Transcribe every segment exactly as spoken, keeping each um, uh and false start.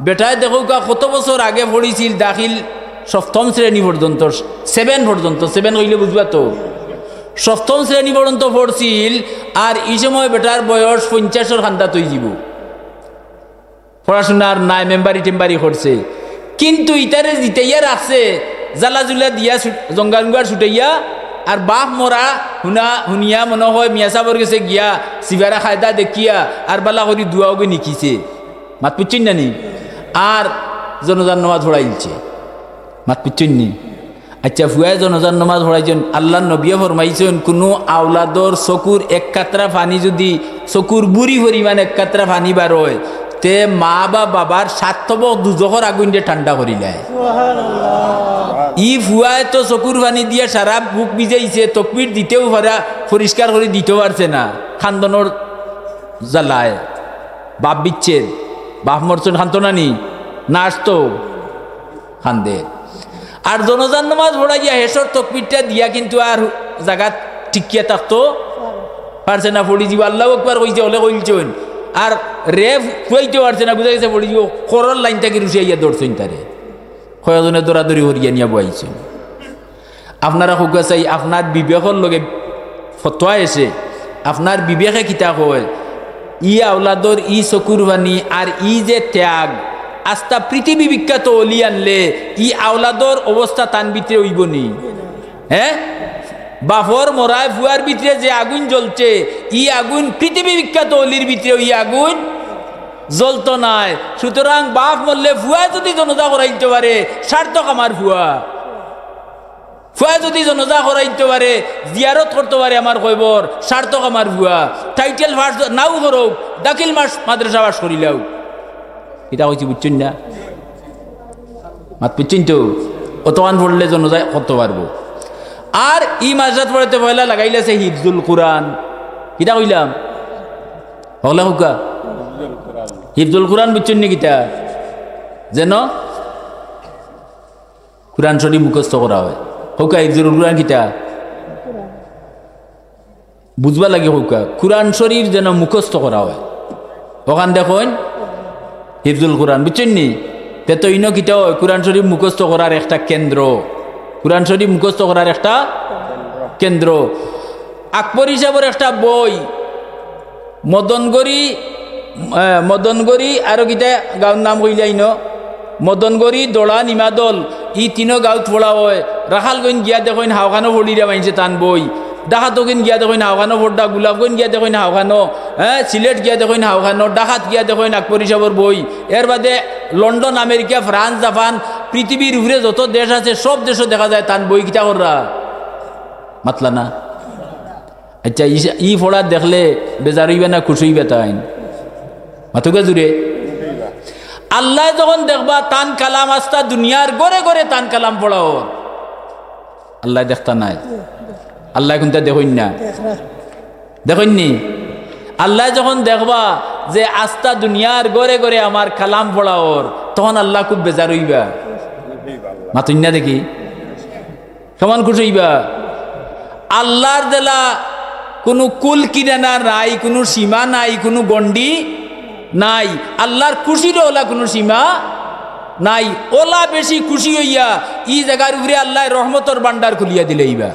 বেটায় দেখউক্কা কত বছর আগে পড়ছিল দাখিল সপ্তম শ্রেণী পর্যন্ত, সেভেন পর্যন্ত, সেভেন কইলে বুঝবা তো, সপ্তম শ্রেণী পর্যন্ত পড়ছিল। আর ই সময় বেটার বয়স পঞ্চাশর কান্দাত অইযিবো। পড়াশুনার নাই, মেম্বারি টেম্বারি করছে, কিন্তু ইতারে জিতাইয়া রাখছে, জ্বালা জুলা দিয়া ছুট-, জঙ্গারুঙ্গার ছুটাইয়া। আর বাপ মরা হুনা, হুনিয়া মনো কয় মিয়াসাবর গেছে গিয়া সিবারা কায়দা দেখিয়া আর বালা করি দোয়াও গি নিকিছে। মাত বুঝছইন না নি? আর জনাজার নমাজ পড়াইলছে। মাত বুঝছইন নি? আইচ্ছা, ফুয়ায় জনাজার নমাজ পড়াইছইন, আল্লার নবিয়ে ফরমাইছইন, কুনু আওলাদর চকুর এক কাতরা পানি যুদি, চকুর বুড়ি পরিমাণ এক কাতরা পানি বার অয়, তে মা বা বাবার সাত তবক দুজখর আগুইনরে ঠান্ডা করিলায়। ই ফুয়ায় তো চকুর পানি দিয়া সারা বুক ভিজাইছে, তকবির দিতেও পারা, পরিষ্কার করি দিতেও পারছে না, কান্দনর জ্বালায়। বাপ বিচ্ছেদ, বাপ মরছইন, কান্দতো না নি? না আসতো? কান্দে। আর জনাজার নমাজ পড়াইয়া হেশর তকবিরটা দিয়া কিন্তু আর জাগাত টিকিয়া থাকতো পারছে না, পড়ি যিবো। আল্লাহু আকবার কইছে, অলে কইলছইন। আর রে ফুয়াইতেও পারছে না, বুঝা গেছে পড়ি যিবো। করর লাইন থাকি রুশিয়া আইয়া ধরছইন তারে। কয়েকজনে দৌড়াদৌড়ি করিয়া নিয়া বওয়াইছইন। আপনারা কউক্কা চাই, আপনার বিবেকর লগে ফতোয়া এসে, আপনার বিবেকে কিতা কয়? ই আওলাদর ই চকুর পানি আর ই যে ত্যাগ, আস্তা পৃথিবী বিখ্যাত অলি আনলে ই আওলাদর অবস্থা তান ভিতরে অইবো নি? হ্যাঁ, বাপর মরায় ফুয়ার ভিতরে যে আগুইন জ্বলছে, ই আগুইন পৃথিবী বিখ্যাত অলির ভিতরে ই আগুইন জ্বলতো নায়। সুতরাং বাপ মরলে ফুয়া যুদি জনাজা করাইতে পারে, সার্থক আমার ফুয়া। ফুয়া যুদি জনাজা করাইতে পারে, জিয়ারত করতে পারে আমার কবর, সার্থক আমার ফুয়া। টাইটেল পাস নাও করউক, দাখিল মাস-, মাদ্রাসা পাস করিলাউক। ইটা কইছি, বুঝছইন না? মাত বুঝছইন তো? অতখান পড়লে জনাজা করতে পারবো। আর ই মাদ্রাসাত পড়াইতে পয়লা লাগাইলাইছে হিফজুল কুরআন। কিতা কইলাম? হকলে কউক্কা। হিফজুল কুরআন বুঝছইন নি কিতা? যেন কুরআন শরীফ মুখস্থ করা অয়। কউক্কা, হিফজুল কুরআন কিতা? বুঝবার লাগি কউক্কা, কুরআন শরীফ যেন মুখস্থ করা অয়। অখান দেখইন হিফজুল কুরআন, বুঝছইন নি? তে তো ইনো কিতা অয়, কুরআন শরীফ মুখস্থ করার একটা কেন্দ্র, কুরআন শরীফ মুখস্থ করার একটা কেন্দ্র। আকবরী সাবর একটা বই, মদনগড়ি, আহ, মদনগড়ি আরো কিতা গাউর নাম কইলাইন, মদনগড়ি, দড়া, নিমাদল, ই তিনো গাউত পড়া অয়। রাখালগঞ্জ গিয়া দেখইন হাওখানো পড়িরা মাইনষে তান বই, ডাকাতগঞ্জ গিয়া দেখইন হাওখানো পড়রা, গোলাপগঞ্জ গিয়া দেখইন হাওখানো, হ্যাঁ, সিলেট গিয়া দেখইন হাওখানো, ডাকাত গিয়া দেখইন আকবরী সাবর বই। এর বাদে লন্ডন, আমেরিকা, ফ্রান্স, জাপান, পৃথিবীর উপরে যত দেশ আছে সব দেশো দেখা যায় তান বই কিতা কররা, মাতলা না। আইচ্ছা, ই, ই পড়া দেখলে বেজার অইবা না খুশ অইবা তাইন? মাতউক্কা জুরে। আল্লায় যখন দেখবা তান কালাম আস্তা দুনিয়ার ঘরে ঘরে তান কালাম পড়া অর। আল্লায় দেখতা নায়? আল্লায় কুনতা দেখইন না? দেখইন নি? আল্লায় যখন দেখবা যে আস্তা দুনিয়ার ঘরে ঘরে আমার কালাম পড়া অর, তখন আল্লা খুব বেজার অইবা। মাতইন না দেখি। কেমন খুশ অইবা? আল্লার যেলা কুনু কুল কিনারা নাই, কুনু সীমা নাই, কুনু গণ্ডি নাই। আল্লার খুশিরও অলা কুনু সীমা নাই। অলা বেশি খুশি অইয়া ই জাগার উপরে আল্লায় রহমতর ভান্ডার খুলিয়া দিলাইবা।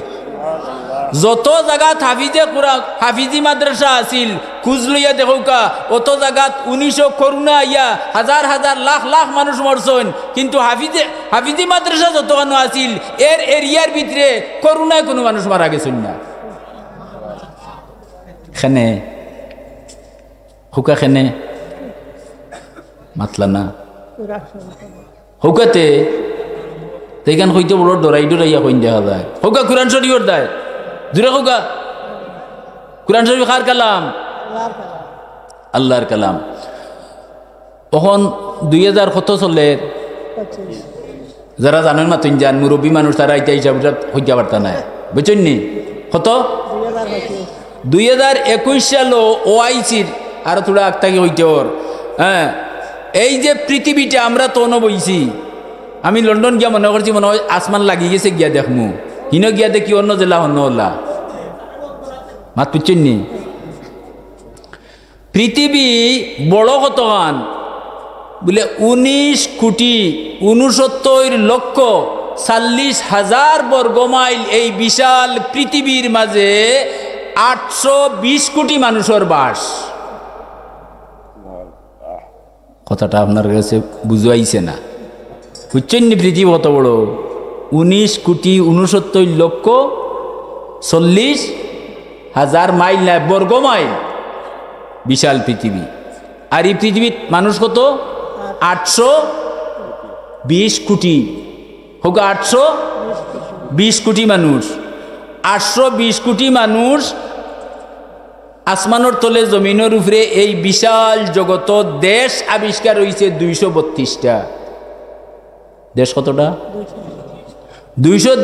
যত জাগাত হাফিজে কুরআন, হাফিজি মাদ্রাসা আছিল, খুজ লইয়া দেখউক্কা, অত জাগাত উনিশো করোনা আইয়া হাজার হাজার লাখ লাখ মানুষ মরছইন, কিন্তু হাফিজে, হাফিজি মাদ্রাসা যতখানো আছিল, এর এরিয়ার ভিতরে করোনায় কুনু মানুষ মারা গেছইন না। কেনে? কউক্কা কেনে? মাতলা না। কউক্কা তে, তে ইখান কইতে বড় ডরাই ডরাইয়া কইন দেখা যায়। কউক্কা কুরআন শরীফর দায়। জুরে কউক্কা। কুরআন শরীফ কার কালাম? আল্লার কালাম। অখন দুই হাজার কত চলের? যারা জানইন মাতইন যান, মুরব্বি মানুষ, তারা ইতা হিসাব উঠাত কইতা পারতা নায়। বুঝছইন নি? কত? দুই হাজার একুশ সালো ওআইসির, আরো থুড়া আগ থাকি কইতে অর। হ্যাঁ, এই যে পৃথিবীটা আমরা তো অনো বইছি, আমি লন্ডন গিয়া মনে করছি মনে অয় আসমান লাগি গেছে গিয়া দেখমু। হিনো গিয়া দেখি অন্য জেলা অন্য অলা। মাত বুঝছইন নি? পৃথিবী বড় কতখান, বুলে উনিশ কুটি উনসত্তইর লক্ষ চাল্লিশ হাজার বর্গ মাইল এই বিশাল পৃথিবীর মাঝে আটশো বিশ কুটি মানুষর বাস। কথাটা আপনার কাছে বুঝাইছে না? বুঝছইন নি পৃথিবী কত বড়? উনিশ কুটি উনসত্তইর লক্ষ চল্লিশ হাজার মাইল না, বর্গ মাইল, বিশাল পৃথিবী। আর এই পৃথিবীত মানুষ কত? আটশো বিশ কুটি। হোক, আটশো বিশ কুটি মানুষ। আটশো বিশ কুটি মানুষ আসমানর তলে জমিনর উপরে এই বিশাল জগত দেশ আবিষ্কার অইছে দুইশো বত্রিশটা। দেশ কতটা? দুইশো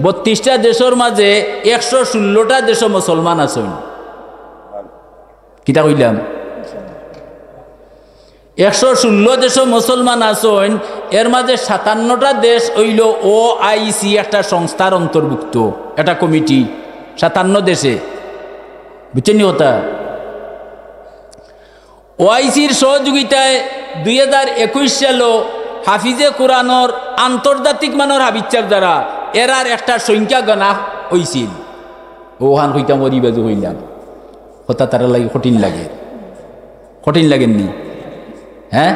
বত্রিশটা দেশর মাঝে একশো ষোলোটা দেশো মুসলমান আছইন। কিতা কইলাম? একশো ষোলো দেশো মুসলমান আছইন, এর মাঝে সাতান্নটা দেশ অইলো ওআইসি একটা সংস্থার অন্তর্ভুক্ত, একটা কমিটি, সাতান্ন দেশে। বুঝছইন নি কথা? ওআইসির সহযোগিতায় দুই হাজার একুশ সালো হাফিজে কোরআনর আন্তর্জাতিক মানর হাফিজ সাব যারা, এরার একটা সংখ্যা গনা অইছিল। অখান কইতাম, ওরি বাজু কইলাম। কথা তারার লাগি কঠিন লাগে, কঠিন লাগের নি? হ্যাঁ,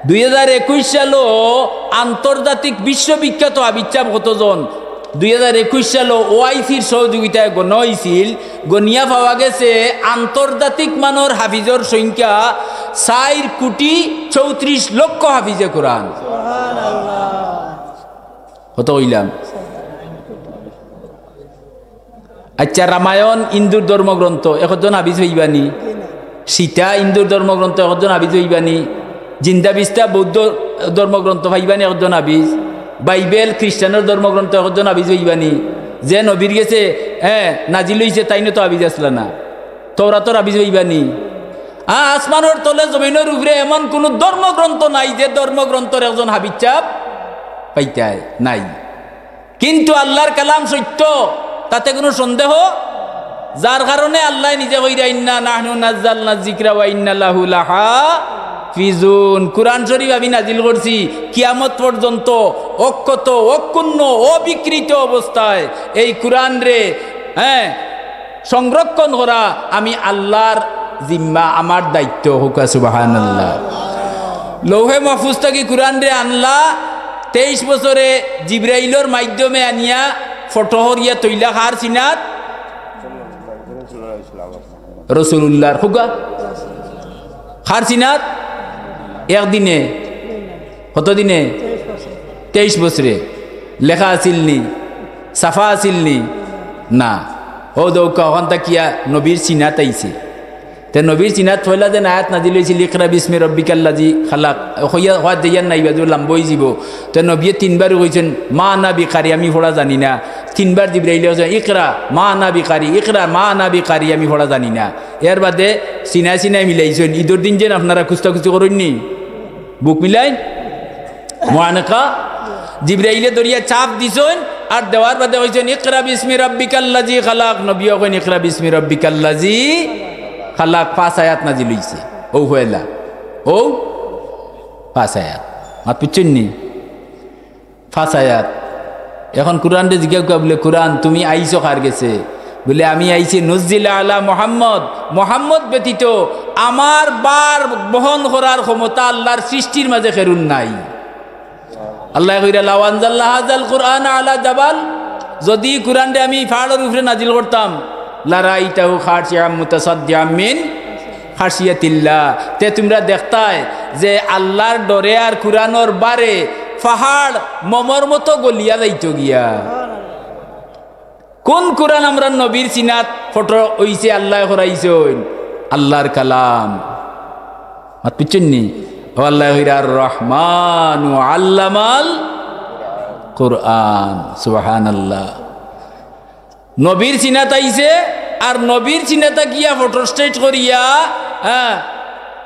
দুই হাজার একুশ সালো আন্তর্জাতিক বিশ্ববিখ্যাত হাফিজ সাব কতজন দুই হাজার একুশ সালো ওআইসির সহযোগিতায় গনা অইছিল, গনিয়া পাওয়া গেছে আন্তর্জাতিক মানর হাফিজর সংখ্যা চাইর কুটি চৌত্রিশ লক্ষ হাফিজে কোরআন। কত কইলাম? আচ্ছা, রামায়ণ হিন্দুর ধর্মগ্রন্থ, একজন হাফিজ পাইবানি? সীতা হিন্দুর ধর্মগ্রন্থ, একজন হাফিজ পাইবানি? জিন্দা বিস্তা বৌদ্ধ ধর্মগ্রন্থ পাইবানি একজন হাফিজ? বাইবেল খ্রিস্টানর ধর্মগ্রন্থ, একজন হাফিজ পাইবানি? যে নবীর গেছে, হ্যাঁ, নাজিল অইছে, তাইনও তো হাফিজ আছলা না, তওরাতর হাফিজ পাইবানি? আ, আসমানর তলে জমিনর উপরে এমন কুনু ধর্মগ্রন্থ নাই যে ধর্মগ্রন্থর একজন হাফিজ সাব পাইতায় নাই। কিন্তু আল্লাহর কালাম সত্য, তাতে কুনু সন্দেহ? যার কারণে আল্লায় নিজে কইরা, "ইন্না নাহনু নাজ্জালনা যিকরা ওয়া ইন্না লাহু লাহাফিজুন।" কুরআন শরীফ আমি নাজিল করছি, কিয়ামত পর্যন্ত অক্ষত, অক্ষুণ্ণ, অবিকৃত অবস্থায় এই কুরআনরে, হ্যাঁ, সংরক্ষণ করা আমি আল্লাহর জিম্মা, আমার দায়িত্ব। কউক্কা সুবহানাল্লাহ। লৌহে মাহফুজ থাকি কুরআনরে আনলা, তেইশ বছরে জিব্রাইলর মাধ্যমে আনিয়া ফটো করিয়া থইলা কার সিনাত? রাসুলুল্লাহর। কউক্কা, কার সিনাত? একদিনে। কত দিনে? তেইশ বছরে। লেখা আছিল নি? ছাপা আছিল নি? না। অউ দেউক্কা, অখান থাকিয়া নবীর সিনাত আইছে। তে নবীর সিনাত পয়লা যেন আয়াত নাজিল অইছিল, "ইকরা বিসমি রব্বিকাল্লাজি খালাক", কইয়া, কওয়াত যাইয়ার নায়, ইবাদু লাম্বা অইযিবো। তে নবীয়ে তিনবার কইছইন, "মা আনা বিকারি, আমি পড়া জানি না।" তিনবার জিব্রাইলে কইছইন, "ইকরা, মা আনা বিকারি, ইকরা, মা আনা বিকারি, আমি পড়া জানি না।" এর বাদে সিনায় সিনায় মিলাইছইন। ইদর দিন যেন আপনারা কুস্তাকুস্তি করইন নি, বুক মিলাইন, মুআনাকা, জিব্রাইলে ধরিয়া চাপ দিছইন, আর দেওয়ার বাদে কইছইন, "ইকরা বিসমি রাব্বিকাল্লাজি খালাক।" নবীয়ে কইন, "ইকরা বিসমি রাব্বিকাল্লাজি খালাক।" পাঁচ আয়াত নাজিল অইছে। অউ পয়লা, অউ পাঁচ আয়াত। মাত বুঝছইন নি? পাঁচ আয়াত। এখন কুরআনরে জিজ্ঞাসা করা বুলে, "কুরআন, তুমি আইছো কার গেছে?" বুলে, "আমি আইছি নুজ্জিলা আলা মুহাম্মদ, মুহাম্মদ ব্যতীত আমার ভার বহন করার ক্ষমতা আল্লাহর সৃষ্টির মাঝে কেউর নাই।" আল্লায় কইরা, "লাউ আনজালনা হাযাল কুরআনা আলা জাবাল", যদি কুরআনরে আমি পাহাড়র উপরে নাজিল করতাম, "লারাআইতাহু খাশিআম মুতাসাদ্দিআম মিন খাশিয়াতিল্লাহ", তে তুমরা দেখতায় যে আল্লাহর ডরে আর কুরআনর ভারে পাহাড় মোমর মতো গলিয়া যাইতো গিয়া। কুন কুরআন আমরার নবীর সিনাত ফটো অইছে, আল্লায় করাইছইন? আল্লাহর কালাম। মাত বুঝছইন নি? অউ আল্লায় কইরা, "আর রহমানু আল্লামাল কুরআন।" সুবহানাল্লাহ। নবীর সিনাত আইছে, আর নবীর সিনাত গিয়া ফটোস্টেট করিয়া, হ্যাঁ,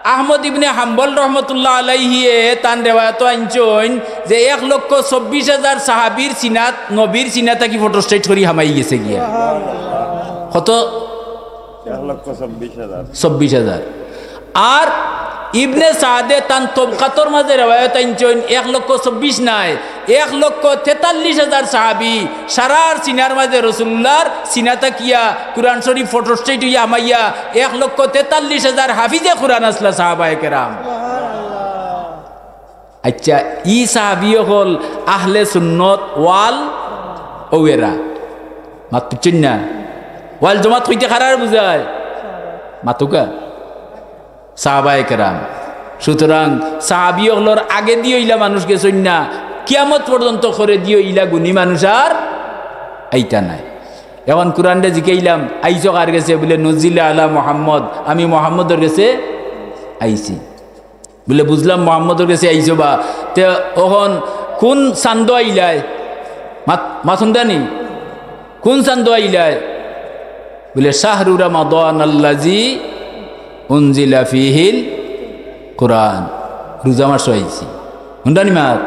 আহমদ ইবনে হাম্বল রহমতুল্লাহ আলাইহিয়ে তান রেওয়ায়তো আনছইন যে এক লক্ষ চব্বিশ হাজার সাহাবীর সিনাত, নবীর সিনাত থাকি ফটোস্টেট করি হামাই গেছে গিয়া। কত? এক লক্ষ চব্বিশ হাজার। চব্বিশ হাজার। আর ইবনে সাদে তান তবকাতর মাঝে রেওয়ায়ত আনছইন, এক লক্ষ চব্বিশ নায়, এক লক্ষ তেতাল্লিশ হাজার সাহাবী সারার সিনার মাঝে রসুলুল্লাহর সিনা থাকিয়া কুরআন শরীফ ফটোস্টেট অইয়া হামাইয়া এক লক্ষ তেতাল্লিশ হাজার হাফিজে কুরআন আছলা সাহাবায়ে কেরাম। আচ্ছা, ই সাহাবী অকল আহলে সুন্নত ওয়াল অউ এরা। মাত বুঝছইন না? ওয়াল জমাত কইতে কারারে বুঝায়? মাতুক্কা। সাহাবায়ে কেরাম। সুতরাং সাহাবী অকলর আগেদি অইলা মানুষ গেছইন না, কিয়ামত পর্যন্ত করেদি অইলা গুণী মানুষ আর আইতা নায়। এখন কুরআনরে জিকাইলাম, "আইছো কার গেছে?" বুলে, "নুজিলা আলা মুহাম্মদ, আমি মুহাম্মদর গেছে আইছি।" বুলে, "বুঝলাম মুহাম্মদর গেছে আইছো বা, তে অখন কুন চান্দো আইলায়?" মাত-, মাত হুনরা নি? "কুন চান্দো আইলায়?" বুলে, "শাহরু রমাদান আল্লাজি উনজিলা ফিহিল কুরআন।" রোজা মাসো আইছি। হুনরা নি মাত?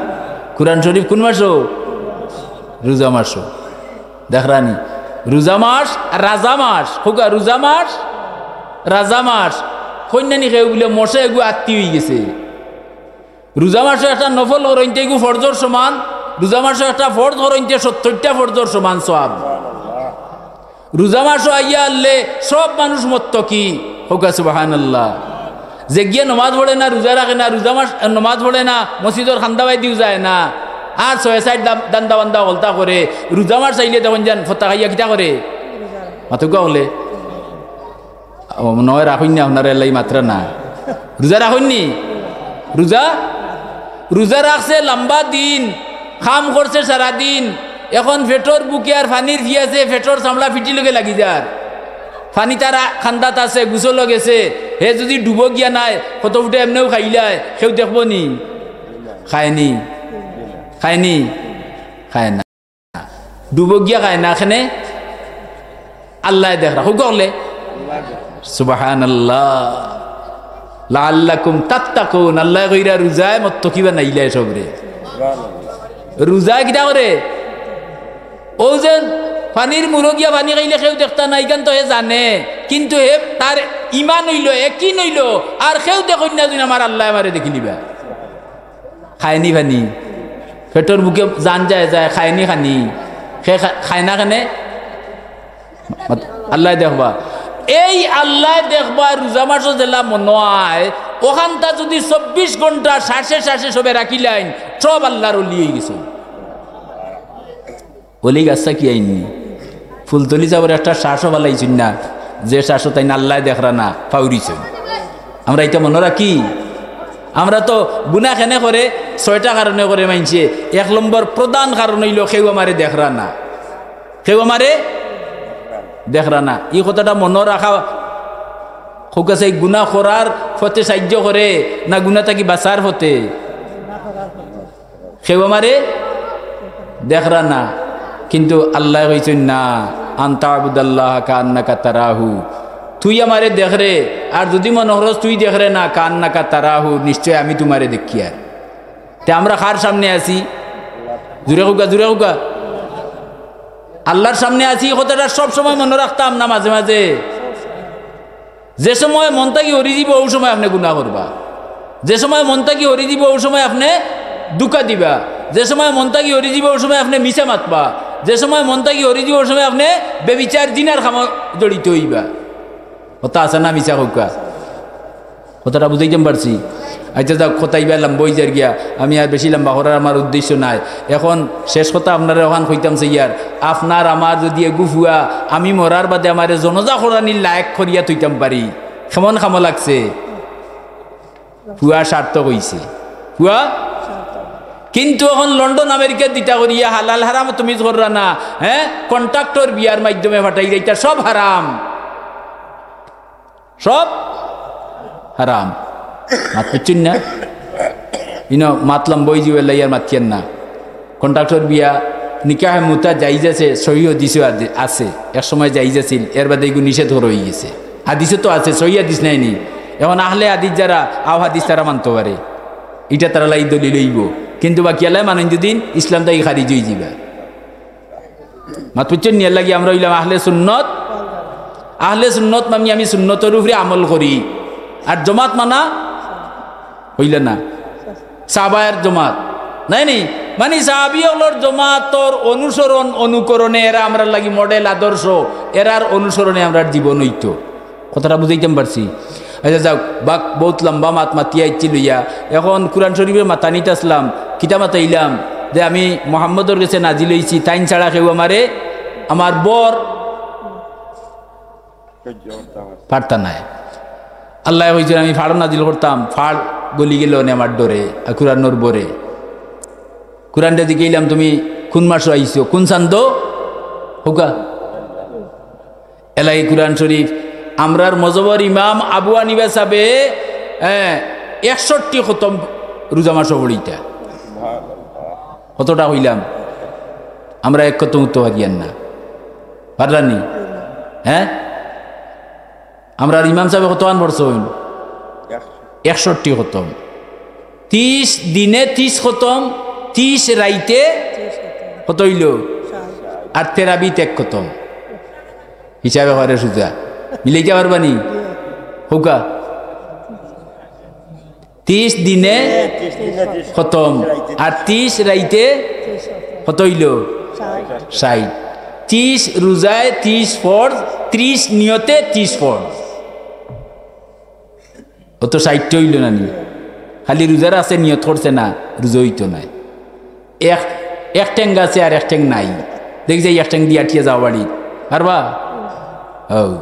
কুরআন শরীফ কুন মাসো? রোজা মাসো। দেখরা নি? রোজা মাস আর রাজা মাস। কউক্কা, রোজা মাস, রাজা মাস। কইন না নি কেউ বুলে, "মশা এগু আত্তি অইগেছে।" রোজা মাসো একটা নফল করইনতে এগু ফরজর সমান, রোজা মাসো একটা ফরজ করইনতে সত্তইরটা ফরজর সমান সওয়াব। রোজা মাসো আইয়া আরলে সব মানুষ মুত্তাকি, কউক্কা সুবহানাল্লাহ। যেগিয়ে নমাজ পড়ে না, রোজা রাখে না, রোজা মাস নমাজ পড়ে না, মসজিদর কান্দাবায়দিও যায় না, আর ছয় সাইট দাম-, দান্দা বান্দা অকলতা করে, রোজা মাস আইলে তখন যান ফত্তা খাইয়া কিতা করে? মাতুক্কা অকলে। ও, মনে অয় রাখইন না, আপনারা এল্লাগি মাতরা না। রোজা রাখইন নি? রোজা? রোজা রাখছে লম্বা দিন, কাম করছে সারাদিন, এখন পেটর ভুকে আর পানির পিয়াসে পেটর চামড়া পিঠির লগে লাগি যার। পানি তার আ-, কান্দাত আছে, গোসলো গেছে, হে যুদি ডুবো গিয়া নায়, কত ফুটে এমনেউ খাইলায়, কেউ দেখবো নি? খায় নি? খায় নি? খায় না। ডুবো গিয়া খায় না, কেনে? আল্লায় দেখরা, কউক্কা অকলে। সুবহানাল্লাহ। লাআল্লাকুম তাত্তাকুন, আল্লায় কইরা রোজায় মুত্তাকি বানাইলা সবরে। রোজায় কিতা করে? অউ যে পানির মুরো গিয়া পানি খাইলে কেউ দেখতা না, ইখান তো হে জানে, কিন্তু হে তার ইমান অইলো, একিন অইলো, আর কেউ দেখইন না, যুদি আমার আল্লায় আমারে দেখিলিবা। খায় নি পানি? পেটর ভুকে জান যায় যায়, খায় নি পানি? হে খা-, খায় না কেনে? আল্লায় দেখবা। এই আল্লায় দেখবা, রোজা মাসো যেলা মনো অয়, অখানতা যুদি চব্বিশ ঘন্টা শ্বাসে শ্বাসে সবে রাখিলাইন, সব আল্লার অলি অইগেছে। অলি গাছা কি আইননি? ফুলতলি সাবর একটা শ্বাসও ফালাইছইন না, যে শ্বাসও তাইন আল্লায় দেখরা না, ফাউরিছইন। আমরা ইটা মনো রাখি। আমরা তো গুনা কেনে করে, ছয়টা কারণে করে মাইনষে। এক নম্বর প্রধান কারণ অইলো কেউ আমারে দেখরা না, কেউ আমারে দেখরা না। ই কথাটা মনো রাখা, কউক্কা চাই, গুনা করার পথে সাইয্য করে না গুনা থাকি বাচার পথে? কেউ আমারে দেখরা না, কিন্তু আল্লায় কইছইন না, "আন তা'বুদাল্লাহা কাআন্নাকা তারাহু।" তুই আমারে দেখরে, আর যুদি মনো করস তুই দেখরে না, "কাআন্নাকা তারাহু", নিশ্চয় আমি তুমারে দেখিয়ার। তে আমরা কার সামনে আছি? জুরে কউক্কা, জুরে কউক্কা। আল্লার সামনে আছি, ই কথাটা সব সময় মনো রাখতাম না মাঝে মাঝে? যে সময় মন থাকি হরি যিবো, অউ সময় আপনে গুনা করবা। যে সময় মন থাকি হরি যিবো, অউ সময় আপনে ধুকা দিবা। যে সময় মন থাকি হরি যিবো, অউ সময় আপনে মিছা মাতবা। যে সময় মন থাকি হরি যিবো, অউ সময় আপনে বেবিচার জিনার কামো জড়িত অইবা। কথা আছে না মিছা কউক্কা? কথাটা বুঝাইতাম পারছি? আচ্ছা যাউক, কথা ইবা লম্বা অইযার গিয়া, আমি আর বেশি লম্বা করার আমার উদ্দেশ্য নাই। এখন শেষ কথা আপনারে অখান কইতাম চাইয়ার, আপনার আমার যুদি এগু ফুয়া আমি মরার বাদে আমারে জনাজা করানির লায়েক করিয়া থইতাম পারি, কেমন কামো লাগছে? ফুয়া সার্থক অইছে। ফুয়া? কিন্তু অখন লন্ডন আমেরিকাত দিতা করিয়া হালাল হারাম তমিজ কররা না, হে? কন্ট্রাক্টর বিয়ার মাধ্যমে ফাটাইরা, ইতা সব হারাম। সব হারাম। মাত বুঝছইন না? ইনো মাত লম্বা অইযিবো, এরলাগি আর মাতিয়ার না। কন্ট্রাক্টর বিয়া, নিকাহে মুতা জাইজ আছে, সহি হাদিসও আদে-, আছে। এক সময় জাইজ আছিল, এরবাদে ইগু নিষেধ করা অইগেছে। হাদিসও তো আছে, সহি হাদিস নায় নি? এখন আহলে হাদিস যারা, অউ হাদিস তারা মানতো পারে, ইটা তারার লাগি দলিল অইবো। কিন্তু বাকি আল্লায় মানইন যুদি, ইসলাম থাকি খারিজ অইযিবা। মাত বুঝছইন নি? এরলাগি আমরা অইলাম আহলে সুন্নত। আহলে সুন্নত মানি আমি সুন্নতর উপরে আমল করি। আর জমাত মানা অইলে না, সাহাবায়ের জমাত নায় নি? মানে সাহাবি অকলর জমাতর অনুসরণ অনুকরণে এরা আমরার লাগি মডেল আদর্শ, এরার অনুসরণে আমরার জীবন অইতো। কথাটা বুঝাইতাম পারছি? আচ্ছা যাউক, বাক বউত লম্বা মাত মাতিয়া আইছি লইয়া, এখন কুরআন শরীফে মাতানিত আছলাম, কিতা মাতাইলাম যে আমি মোহাম্মদর গেছে নাজিল অইছি, তাইন ছাড়া কেউ আমারে, আমার বর পারতা নায়। আল্লায় কইছইন, "আমি ফাড় নাজিল করতাম, ফাড় গলি গেলো অনে আমার ডরে, আর কুরআনর বরে।" কুরআনরে জিকাইলাম, "তুমি কুন মাসো আইছো, কুন চান্দো?" কউক্কা। এলাগি কুরআন শরীফ, আমরার মজহবর ইমাম আবু হানিফা সাবে, হ্যাঁ, একষট্টি খতম রোজা মাসো পড়িতা। কতটা কইলাম? আমরা এক খতম তো পারিয়ার না, পাররানি? হ্যাঁ, আমরার ইমাম সাবে কতখান পড়ছইন? একষট্টি খতম। তিশ দিনে তিশ খতম, তিশ রাইতে কত অইলো? আর তেরাবিত এক খতম। হিসাবে করে সুজা মিলাইতা পারবানি? কউক্কা। তিশ দিনে খতম, আর তিশ রাইতে কত অইলো? ষাইট। তিশ রোজায় তিশ ফরজ, তিশ নিয়তে তিশ ফরজ। অতো ষাইটটা অইলো না নি? খালি রোজার আছে, নিয়ত করছে না, রোজা অইতো নায়। এক, এক ঠেং আছে আর এক ঠেং নাই। দেখি যাই এক ঠেং দিয়া আটিয়া যাও বাড়ি। পারবা? অউ।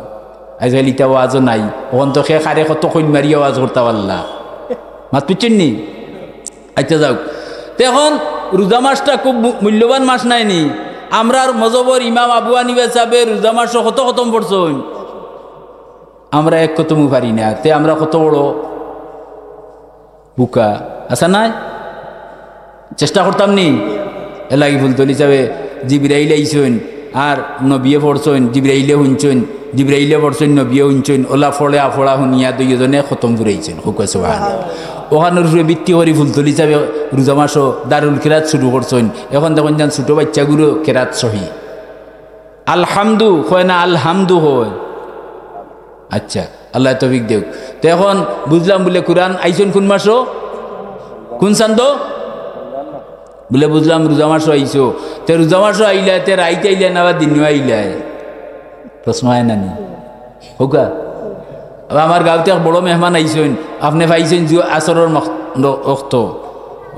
আইজকাইল ইতা ওয়াজও নাই। অখন তো খে কারে কত কইন মারিয়া ওয়াজ করতা পারলা। মাত বুঝছইন নি? আচ্ছা যাউক। তে এখন রোজা মাসটা খুব মূ-, মূল্যবান মাস নায় নি? আমরার মজহবর ইমাম আবু হানিফা সাবে রোজা মাসো কত খতম পড়ছইন? আমরা এক খতমও পারি না, তে আমরা কত বড় বুকা, আছা নায়? চেষ্টা করতাম নি? এলাগি ফুলতলি সাবে জিবরাইল আইছইন, আর নবিয়ে পড়ছইন, জিবরাইলে হুনছইন, জিবরাইলে পড়ছইন, নবিয়ে হুনছইন, অলা ফড়া ফড়া হুনিয়া দুইওজনে খতম ফুরাইছইন। কউক্কা সুবহানাল্লাহ। অখানর উপরে ভিত্তি করি ফুলতলি সাবে রোজা মাসো দারুল কেরাত শুরু করছইন। এখন দেখইন যেন ছোট বাইচ্চাগুলো কেরাত সহি। আলহামদু কয় না, আলহামদু কয়। আচ্ছা, আল্লায় তৌফিক দেউক। তে এখন বুঝলাম বুলে কুরআন আইছইন কুন মাসো? কুন চান্দো? বুলে বুঝলাম রোজা মাসো আইছো। তে রোজা মাসো আইলায়, তে রাইত আইলায় না বা দিনো আইলায়? প্রশ্ন আয় না নি? কউক্কা। আবার আমার গাউত এক বড় মেহমান আইছইন, আপনে পাইছইন যে আসরর মখ-, র-, অক্ত।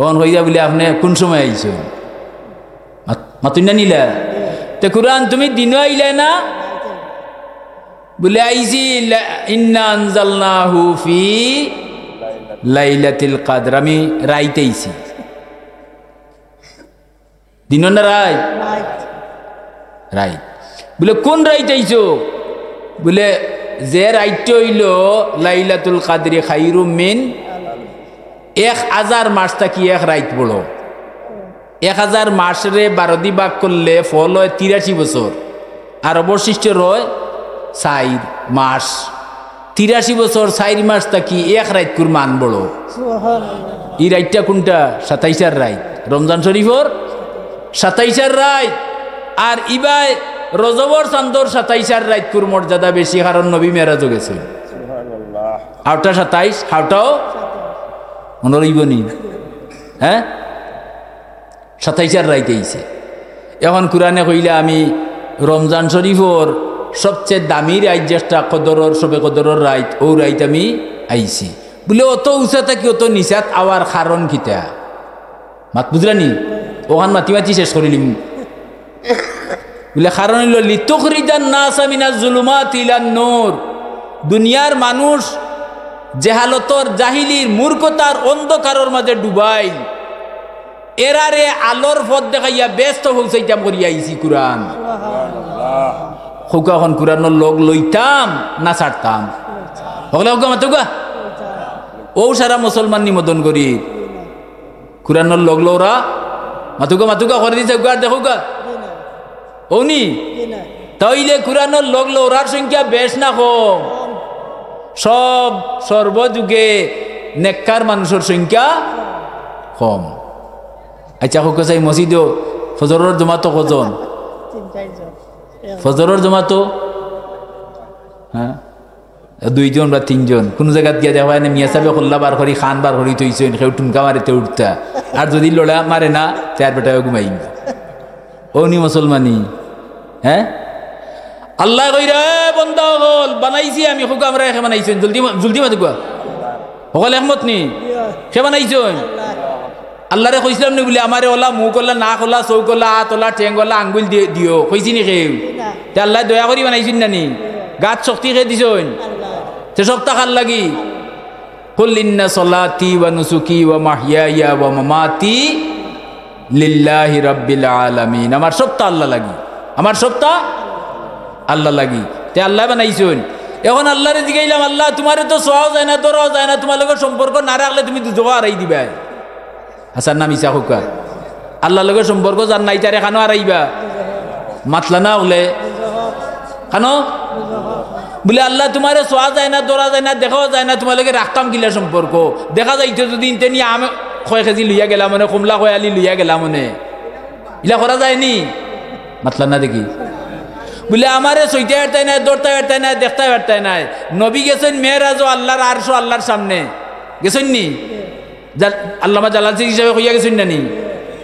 অখন কইরা বুলে আপনে কুন সময় আইছইন? মাত-, মাতইন না নি লা? তে কুরআন তুমি দিনো আইলায় না? বুলে আইছি লা-, ইন্না আনজালনাহু ফি লাইলাতিল কাদর, আমি রাইত আইছি। দিনো না রাইত? রাইত। বুলে কুন রাইত আইছো? বুলে যে রাইতটা অইলো লাইলাতুল কাদরি খাইরুম মিন, এক হাজার মাস থাকি এক রাইত বড়। এক হাজার মাসরে বারো দি ভাগ করলে ফল অয় তিরাশি বছর, আর অবশিষ্ট রয় চাইর মাস। তিরাশি বছর চাইর মাস থাকি এক রাইতকুর মান বড়। ই রাইতটা কুনটা? সাতাইশার রাইত, রমজান শরীফর সাতাইশার রাইত। আর ইবায় রজবর চান্দর সাতাইশার রাইতকুর মর্যাদা বেশি, কারণ নবী মেরাজও গেছইন। আউটা সাতাইশ, হাউটাও মনো রইবো নি? হ্যাঁ, সাতাইশার রাইত আইছে। এখন কুরআনে কইলা, আমি রমজান শরীফর সবচেয়ে দামি রাইত, যেটা কদরর, শবে কদরর রাইত, অউ রাইত আমি আইছি। বুলে, অত উঁচা থাকি অত নিচাত আওয়ার কারণ কিতা? মাত বুঝরা নি? অখান মাতি মাতি শেষ করিলিমু। বুলে, কারণ অইলো, লিতুখরিজান নাসা মিনাজ জুলুমাতি ইলান নূর। দুনিয়ার মানুষ জেহালতর, জাহিলির, মূর্খতার অন্ধকারর মাঝে ডুবাইল, এরারে আলোর পথ দেখাইয়া বেহেস্তো পৌঁছাইতাম করিয়া আইছি কুরআন। কউক্কা অখন কুরআনর লগ লইতাম না ছাড়তাম? হকলে কউক্কা, মাতউক্কা। অউ সারা মুসলমান নি মদনগড়ি। কুরআনর লগ লওরা, মাতউক্কা, মাতউক্কা, করি দিছে, উগার দেখউক্কা। অউ নি? তা অইলে কুরআনর লগ লওরার সংখ্যা বেশ না কম? সব, সর্বযুগে নেককার মানুষর সংখ্যা কম। আচ্ছা, কউক্কা চাই, মসজিদো ফজরর জমাতো কয়জন? তিন চাইরজন। ফজরর জমাতো? হ্যাঁ? দুইজন বা তিনজন, কুনু জাগাত গিয়া দেখবা এনে মিয়া সাবে কল্লা বার করি, খান বার করি থইছইন, কেউ টুনকা মারে তে উঠতা। আর যুদি লড়া মারে না, তে আর বেটায় ঘুমাইবা। অউ নি মুসলমানি? হে? আল্লায় কইরা, "এ বন্দা অকল, বানাইছি আমি, কউক্কা আমরারে কে বানাইছইন?" জলদি মা-, জলদি মাতো কউক্কা। হকল একমত নি? কে বানাইছইন? আল্লারে কইছলাম নি বুলে, "আমারে অলা মুখ অলা, নাক অলা, চউখ অলা, আত অলা, ঠেং অলা, আঙ্গুল দি-, দিও?" কইছি নি কেউ? না। তে আল্লায় দয়া করি বানাইছইন না নি? গাত শক্তি কে দিছইন? আল্লায়। তে সবতা কার লাগি? "কুল ইন্না সলাতি ওয়া নুসুকি ওয়া মাহইয়ায়া ওয়া মামাতি লিল্লাহি রাব্বিল আলামিন।" আমার সবতা আল্লার লাগি, আমার সবতা আল্লার লাগি। তে আল্লায় বানাইছইন। এখন আল্লারে জিগাইলাম, "আল্লা, তুমারে তো ছোঁয়াও যায় না, ধরাও যায় না, তুমার লগে সম্পর্ক না রাখলে তুমি দুজখো হারাই দিবায়।" হাছা না মিছা কউক্কা? আল্লার লগে সম্পর্ক যার নাই, তারে কানো হারাইবা? মাতলা না অকলে। কানো? বুলে, "আল্লা, তুমারে ছোঁয়া যায় না, ধরা যায় না, দেখাও যায় না, তুমার লগে রাখতাম কিলা সম্পর্ক? দেখা যাইতো যুদি ইনতে নি আম কয় কেজি লইয়া গেলাম অনে, কমলা কয় আলি লইয়া গেলাম অনে।" ইলা করা যায় নি? মাতলা না দেখি। বুলে, "আমারে ছইতা পারতায় নায়, ধরতা পারতায় নায়, দেখতা পারতায় নায়।" নবী গেছইন মেরাজো, আল্লার আরশো আল্লার সামনে। গেছইন নি? জাল-, আল্লামা জালাল সিদ্দিকী সাবে কইয়া গেছইন না নি?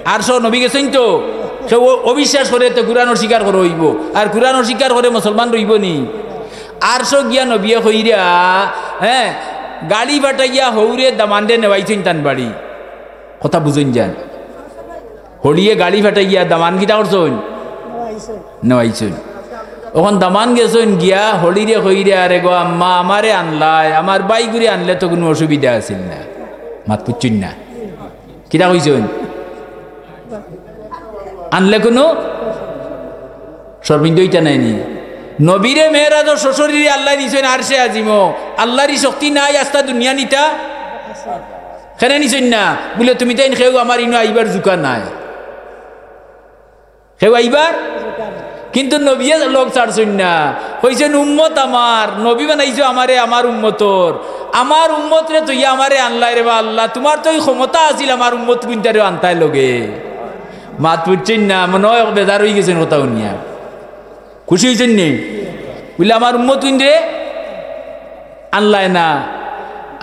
আরশো নবী গেছইন তো। কেউ অ-, অবিশ্বাস করে তে কুরআন অস্বীকার করা অইবো। আর কুরআন অস্বীকার করে মুসলমান রইবো নি? আরশো গিয়া নবীয়ে কইরা, হে, গাড়ি ফাটাইয়া হউরে দামানরে নেওয়াইছইন তান বাড়ি। কথা বুঝইন যান। হড়িয়ে গাড়ি ফাটাইয়া দামান কিতা করছইন? নেওয়াইছইন। অখন দামান গেছইন গিয়া হড়িরে কইরা, "আরে গো আম্মা, আমারে আনলায়, আমার বাইগুরে আনলে তো কুনু অসুবিধা আছিল না।" মাত বুঝছইন না? কিতা কইছইন? আনলে কুনু শরমিন্দা অইতা নায় নি? নবীরে মেরাজো সশরীরে আল্লায় নিছইন আরশে আজিমো। আল্লার ই শক্তি নাই আস্তা দুনিয়া নিতা? কেনে নিছইন না? বুলে, "তুমি তাইন কেউ আমার ইনো আইবার জুকা নাই।" কেউ আইবার? কিন্তু নবীয়ে লগ ছাড়ছইন না। কইছইন, "উম্মত আমার, নবী বানাইছো আমারে আমার উম্মতর। আমার উম্মতরে থইয়া আমারে আনলায় রেবা আল্লা। তুমার তো ই ক্ষমতা আছিল আমার উম্মত কুনটারেও আনতায় লগে।" মাত বুঝছইন না, মনো অয় বেজার অইগেছইন কথা হুনিয়া। খুশি অইছইন নি? বুলে, "আমার উম্মত কুনরে আনলায় না?"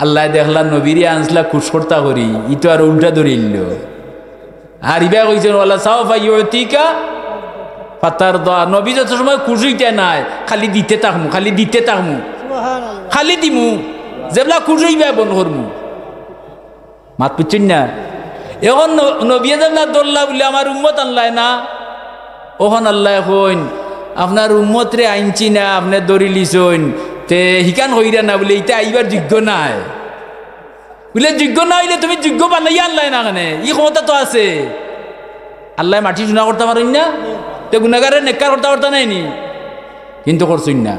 আল্লায় দেখলা নবীরে আনছলা খুশ করতা করি, ই তো আর উল্টা ধরিলো। আর ইবায় কইছইন, "ওয়ালা সাওফা ইউতিকা ফাতারদা।" নবী যত সময় খুশ অইতা নায়, খালি দিতে থাকমু, খালি দিতে থাকমু, সুবহানাল্লাহ। খালি দিমু, যেবলা খুশ অইবায় বন্ধ করমু। মাত বুঝছইন না? এখন ন-, নবীয়ে যেবলা ধরলা বুলে, "আমার উম্মত আনলায় না।" অখন আল্লায় কইন, "আপনার উম্মতরে আনছি না, আপনে ধরিলিছইন, তে হিকান কইরা না বুলে, ইতা আইবার যোগ্য নায়।" বুলে, "যোগ্য না অইলে তুমি যোগ্য বানাইয়া আনলায় না কেনে? ই ক্ষমতা তো আছে।" আল্লায় মাটি চুনা করতা পারইন না? তে গুনাগাররে নেককার করতা পারতা নায় নি? কিন্তু করছইন না।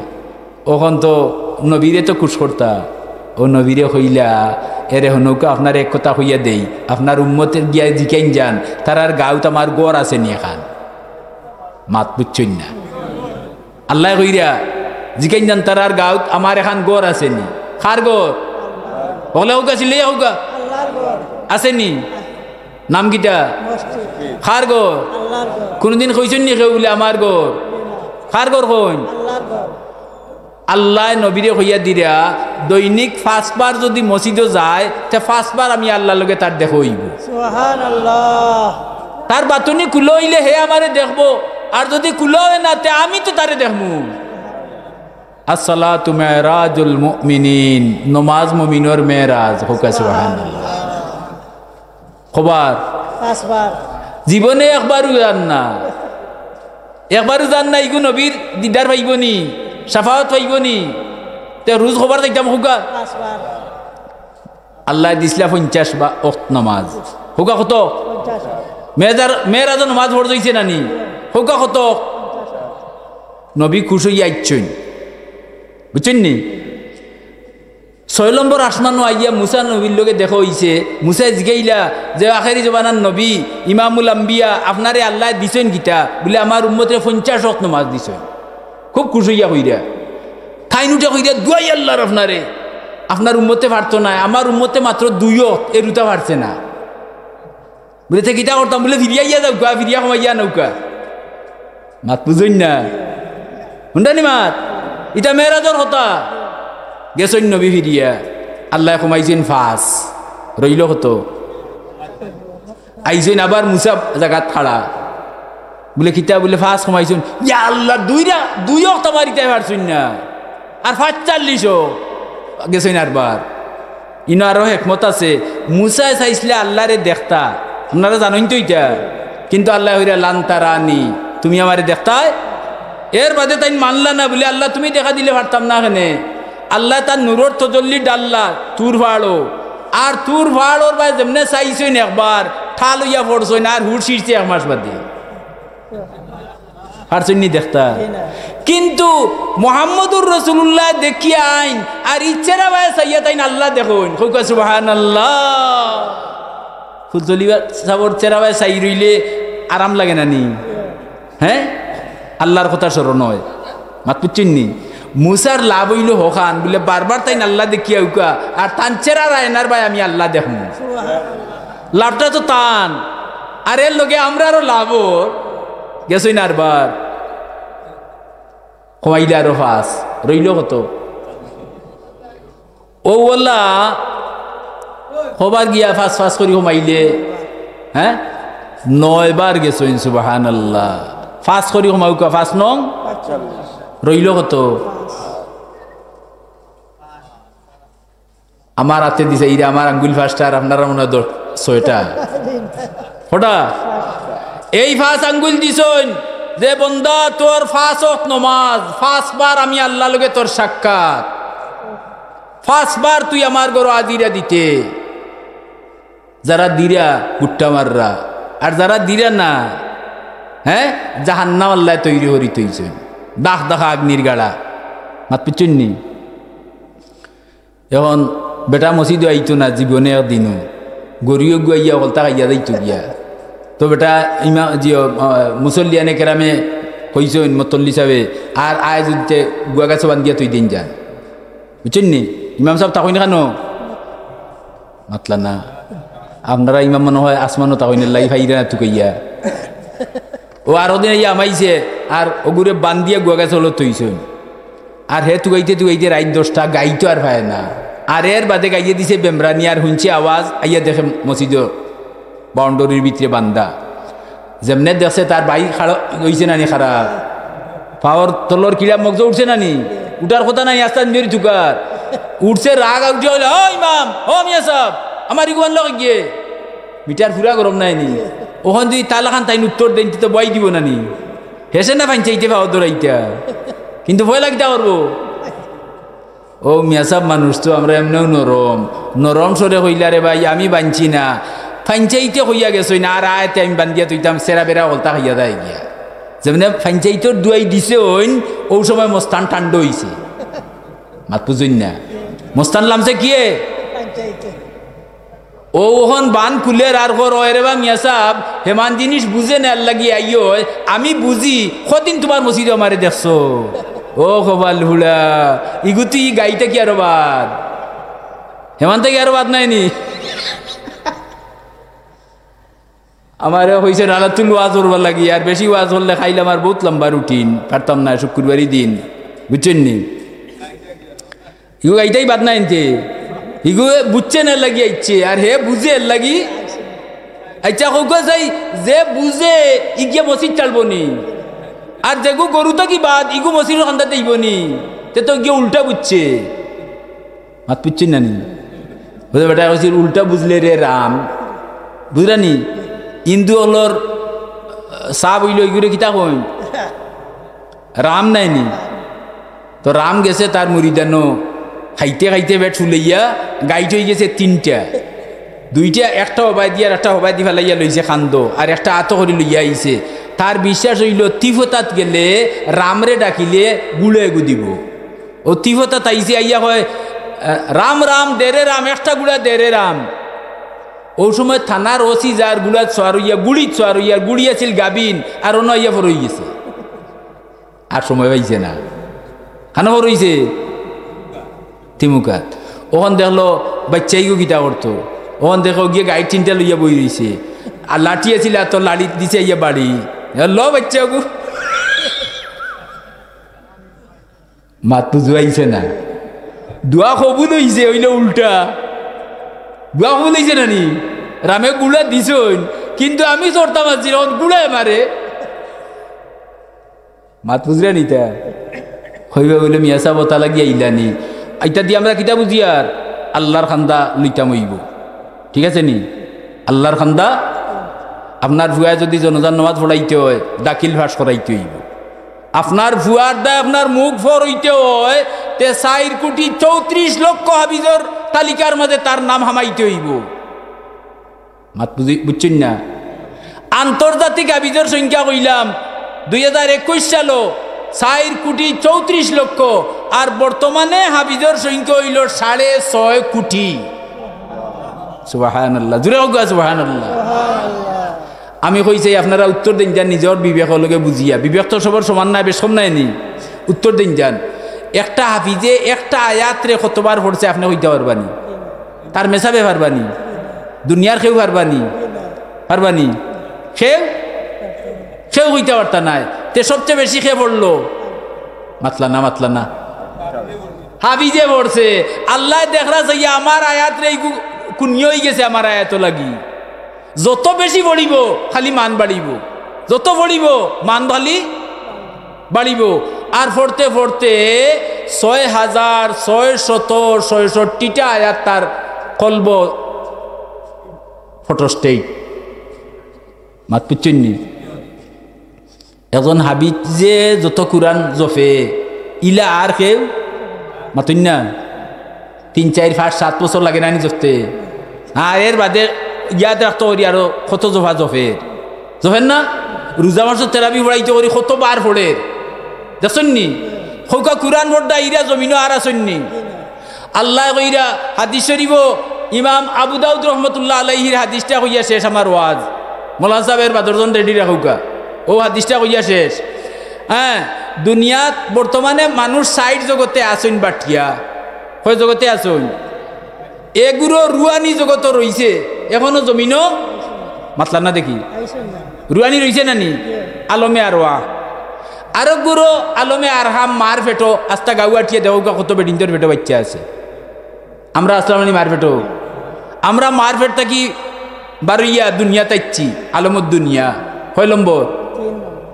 অখন তো নবীরে তো খুশ করতা। অউ নবীরে কইলা, "এরে হুনউক্কা, আপনারে এক কথা কইয়া দেই, আপনার উম্মতরে গিয়া জিকাইন যান, তারার গাউত আমার ঘর আছে নি এখান?" মাত বুঝছইন না। আল্লায় কইরা, "জিকাইন যান, তারার গাউত আমার এখান ঘর আছে নি?" কার ঘর? হকলে কউক্কা, চিল্লাইয়া কউক্কা। আছে নি? নাম কিতা? কার ঘর? কুনুদিন কইছইন নি কেউ বুলে, "আমার ঘর"? কার ঘর কইন? আল্লায় নবীরে কইয়া দিরা, দৈনিক পাঁচবার যুদি মসজিদো যায়, তে পাঁচবার আমি আল্লার লগে তার দেখা অইবো। সুবহানাল্লাহ। তার বাতুনি খুলা অইলে হে আমারে দেখবো, আর যুদি খুলা অয় না, তে আমি তো তারে দেখমু। আসসালাতু মেরাজুল মুমিনিন, নমাজ মুমিনর মেরাজ। কউক্কা সুবহানাল্লাহ। কবার? পাঁচবার। জীবনে একবারও যান না, একবারও যান না, ইগু নবীর দিদার পাইবো নি, শাফাআত পাইবো নি? তে রোজ কবার যাইতাম কউক্কা? পাঁচবার। আল্লায় দিছলা পঞ্চাশ বা অক্ত নমাজ। কউক্কা কত? পঞ্চাশ। মেরাজর, মেরাজর নমাজ ফরজ অইছে না নি? কউক্কা কত? নবী খুশ অইয়া আইছইন, বুঝছইন নি? ছয় নম্বর আসমানো আইয়া মুসা নবীর লগে দেখা অইছে। মুসায় জিগাইলা যে, "আখেরি জমানার নবী, ইমামুল আম্বিয়া, আপনারে আল্লায় দিছইন কিতা?" বুলে, "আমার উম্মতরে পঞ্চাশ অক্ত নমাজ দিছইন।" খুব খুশ অইয়া কইরা। তাইন উঠে কইরা, "দুয়াই আল্লার আপনারে, আপনার উম্মতে পারতো নায়, আমার উম্মতে মাত্র দুই অক্ত, এরুতা পারছে না।" বুলে, "তে কিতা করতাম?" বুলে, "ফিরিয়া ইয়া যাউক্কা, ফিরিয়া কমাইয়া আনউক্কা।" মাত বুঝইন না? হুনরা নি মাত? ইতা মেরাজর কথা। গেছইন নবী ফিরিয়া, আল্লায় কমাইছইন পাঁচ, রইল কত? আইছইন আবার মুসা জাগাত খাড়া, বুলে, "কিতা?" বুলে, "পাঁচ কমাইছইন।" "ইয়া আল্লাহ, দুইরা, দুই অক্ত মারিতায় পারছইন না, আর পাঁচচল্লিশ অক্ত।" গেছইন আরবার। ইনো আরো হেকমত আছে, মুসায় চাইছলা আল্লারে দেখতা, আপনারা জানইন তো ইটা, কিন্তু আল্লায় কইরা, "লান তারানি, তুমি আমারে দেখতায়।" এর বাদে তাইন মানলা না, বুলে, "আল্লাহ, তুমি দেখা দিলে পারতাম না কেনে?" আল্লায় তান নূরর তজল্লি ডাললা তুর পাহাড়ো, আর তুর পাহাড়র বায় যেমনে চাইছইন একবার, ঠাল অইয়া পড়ছইন, আর হুশ ফিরছে এক মাস বাদে। পারছইন নি দেখতা? কিন্তু মোহাম্মদুর রাসূলুল্লাহ দেখিয়া আইন, আর ইচ্ছেরা বায় চাইয়া তাইন আল্লাহ দেখইন। কউক্কা সুবহানাল্লাহ। ফুলতলি সাবর চেরা বায় চাই রইলে আরাম লাগে না নি? হ্যাঁ, আল্লাহর কথা স্মরণ অয়। মাত বুঝছইন নি? মুসার লাভ অইল হখান, বুলে, বারবার তাইন আল্লাহ দেখিয়া আউক্কা, আর তান চেরার আয়নার বায় আমি আল্লাহ দেখমু। লাভটা তো তান, আর এর লগে আমরারও লাভ অর। গেছইন আরবার, কমাইলে আরো পাঁচ, রইল কত? অউ অলা কবার গিয়া পাঁচ পাঁচ করি কমাইলে, হ্যাঁ, নয়বার গেছইন। সুবহানাল্লাহ। পাঁচ করি কমাউক্কা, পাঁচ নং, রইল কত? আমার আতে দিছে, ইরা আমার আঙ্গুল পাঁচটা, আর আপনারা মনে হয় দশ, ছয়টা। কটা? এই পাঁচ আঙ্গুল দিছইন যে, "বন্দা, তোর পাঁচ অক্ত নমাজ, পাঁচবার আমি আল্লাহর লগে তোর সাক্ষাৎ, পাঁচবার তুই আমার ঘরো আজিরা দিতে।" যারা দিরা, গুট্টা মাররা, আর যারা দিরা না, হ্যাঁ, জাহান্নাম আল্লায় তৈরি করি থইছইন, দাগ দাগা আগ্নির গাড়া। মাত বুঝছইন নি? এখন বেটা মসজিদো আইতো না জীবনে একদিনও, গরু এগু আইয়া হকলতা খাইয়া যাইতো গিয়া। তো বেটা ইমা-, জি, আহ, মুসল্লিয়ানে কেরামে কইছইন, মতল্লি সাবে, আর আয় যদি তে গুয়া গাছো বান্ধিয়া থই দিন যান। বুঝছইন নি? ইমাম সাব থাকইন কেনে? মাতলা না। আপনারা ইমাম মনে হয় আসমানো থাকইন, লাই ফাইরা না তুকাইয়া। ও আরো দিন আইয়া হামাইছে, আর অগুরে বান্ধিয়া গুয়া গাছো হলো থইছইন। আর হে তুকাইতে তুকাইতে রাইত দশটা, গাইতো আর পায় না। আর এর বাদে গাইয়ে দিছে বেমরানি, আর হুনছে আওয়াজ, আইয়া দেখে মসজিদর বাউন্ডারির ভিতরে বান্ধা। যেমনে দেখছে তার ভাই খাড়া অইছে না নি খারাপ, পাওর তলর কিড়া মগজ উঠছে না নি, উঠার কথা নাই, আস্তা নিজেরই তুকার উঠছে, রাগ উঠে হইলে, "ও ইমাম, ও মিয়া সাব, আমার ইগু বানলো গিয়ে।" মিটার পুরা গরম নাই নি, ওখান যদি তালাখান তাইন উত্তর দেন, তো বই দিব না নি, হেসে না ফাইন চাইতে পাওয়া দৌড়াইতা, কিন্তু ভয় লাগতে পারবো। ও মিয়া সাব, মানুষ তো আমরা এমনেও নরম, নরম স্বরে কইলা, "রে ভাই, আমি বানছি না, ফাইন চাইতে কইয়া গেছইন, আর আয়তে আমি বান্ধিয়া থইতাম, সেরা বেরা হকলতা খাইয়া যায় গিয়া।" যেমনে ফাইন চাইতর দুয়াই দিছে হইন, ও সময় মস্তান ঠান্ডা হইছে। মাত বুঝইন না? মস্তান লামছে কিয়ে? ও ওখান বান খুলের আর কর, "ওরে বা মিয়া সাব, হেমান জিনিস বুঝে না, এর লাগি আইও, আমি বুঝি, কদিন তোমার মসজিদে আমারে দেখছো?" ও কপাল ফুড়া, ইগুতি গাইতে কি আরো বাদ? হেমান থাকি আরো বাদ নাই নি? আমারে কইছে রালাতুল ওয়াজ করবার লাগি, আর বেশি ওয়াজ করলে খাইলে আমার বহুত লম্বা রুটিন, পারতাম না শুক্রবারই দিন, বুঝছইন নি? ইগু গাইতেই বাদ নাই এনতে, ইগু বুঝছে না এর লাগি আইছে, আর হে বুঝে এর লাগি। আচ্ছা, কউক্কা চাই, যে বুঝে ইগিয়ে মসজিদ চালবো নি, আর যেগু গরু থাকি বাদ ইগু মসজিদর কান্দাত আইবো নি, তে তো গিয়ে উল্টা বুঝছে। মাত বুঝছইন না নি? বুঝে বেটা কইছিল, "উল্টা বুঝলে রে রাম।" বুঝলা নি? হিন্দু হকলর, আহ, সাব অইল, ইগুরে কিতা কইন? রাম নাই নি? তো রাম গেছে তার মুরিদানো, খাইতে খাইতে পেট ফুলাইয়া গাইট অই গেছে তিনটা। দুইটা, একটা হবায়দি আর একটা হবায়দি ফালাইয়া লইছে কান্দো, আর একটা আতো করি লইয়া আইছে। তার বিশ্বাস অইল, তিফতাত গেলে রামরে ডাকিলে গুড়ে এগু দিব। ও তিফতাত আইছে, আইয়া কয়, আহ, "রাম রাম, দে রে রাম, একটা গুড়া দে রে রাম।" ও সময় থানার ওসি যার গুড়াত সোয়ার অইয়া, গুড়িত সোয়ার অইয়া, গুড়ি আছিল গাবিন, আর অনো আইয়া ফরই গেছে। আর সময় পাইছে না। খানো ফরইছে? তিমুকাত। ওখান দেখলো, বাচ্চাইগু কিতা করতো? ওখান দেখো গিয়ে গাইট তিনটা লইয়া বই রইছে। আর লাঠি আছিল, আর তোর লাঠি দিছে আইয়া বাড়ি। "ল বাচ্চাগু।" মাত বুঝাইছে না। দোয়া কবুল অইছে, অইলে উল্টা। দোয়া কবুল অইছে না নি? রামে গুড়া দিছইন, কিন্তু আমি চড়তাম আছি, অখন গুড়ায় মারে। মাত বুঝরা নি তা? কইবা বলে, "মিয়া সাব, অতা লাগি আইলা নি?" ইতা দি আমরা কিতা বুঝিয়ার? আল্লার কান্দা লইতাম অইবো। ঠিক আছে নি? আল্লার কান্দা। আপনার ফুয়ায় যুদি জনাজার নমাজ পড়াইতে অয়, দাখিল পাশ করাইতে অইবো। আপনার ফুয়ার দায় আপনার মুখ ফর অইতে অয়, তে চাইর কুটি চৌত্রিশ লক্ষ হাফিজর তালিকার মাজে তার নাম হামাইতে অইবো। মাত বুঝি-, বুঝছইন না? আন্তর্জাতিক হাফিজর সংখ্যা কইলাম দুই হাজার একুশ সালো চাইর কুটি চৌত্রিশ লক্ষ, আর বর্তমানে হাফিজর সংখ্যা অইলো সাড়ে ছয় কুটি। সুবহানাল্লাহ, জুরে কউক্কা সুবহানাল্লাহ। আমি কইছি আপনারা উত্তর দেইন যান নিজর বিবেকর লগে বুঝিয়া, বিবেক তো সবর সমান নায়, বেশ কম নায় নি? উত্তর দেইন যান, একটা হাফিজে একটা আয়াতরে কতবার পড়ছে আপনে কইতা পারবা নি? তার মেসাবে পারবা নি? দুনিয়ার কেউ পারবা নি? পারবা নি? কেউ? কেউ কইতা পারতা নায়। তে সবচে বেশি কে পড়লো? মাতলা না, মাতলা না। হাফিজে পড়ছে। আল্লায় দেখরা চাইয়া আমার আয়াতরে ইগু কুনিয়া অইগেছে আমার আয়াতো লাগি। যত বেশি পড়িবো, খালি মান বাড়িবো। যত পড়িবো, মান খালি বাড়িবো। আর পড়তে পড়তে ছয় হাজার ছয়শত ছয়ষট্টিটা আয়াত তার কলবো ফটোস্টেট। মাত বুঝছইন নি? একজন হাফিজে যত কুরআন জফে, ইলা আর কেউ মাতইন না। তিন, চাইর, পাঁচ, সাত বছর লাগে না নি জফতে? আর এর বাদে ইয়াদ রাখতো করি আরো কত জফা জফের। জফের না? রোজা মাসো তেরাবি পড়াইতো করি কত বার পড়ের। দেখছইন নি? কউক্কা কুরআন পড়তা ইরা জমিনো আর আছইন নি? আল্লায় কইরা হাদিস শরিফো ইমাম আবু দাউদ রহমতুল্লাহ আলাইহির হাদিসটা কইয়া শেষ আমার ওয়াজ। মৌলানা সাব এর বাদর জন রেডি রাখউক্কা। অউ হাদিসটা কইয়া শেষ। হ্যাঁ, দুনিয়াত বর্তমানে মানুষ চাইর জগতে আছইন বাটিয়া। কয় জগতে আছইন? এগুরু রুহানি জগতো রইছে, এখনো জমিনো মাতলা না দেখি। রুহানি রইছে না নি? আলমে আরওয়াহ। আরোগুরু আলমে আরহাম, মার পেটো, আস্তা গাউ আটিয়া দেখউক্কা কত বেটিন্তর পেটো বাইচ্চা আছে। আমরা আছলাম না নি মার পেটো? আমরা মার পেট থাকি বারইয়া দুনিয়াত আইছি, আলমর দুনিয়া। কয় নম্বর?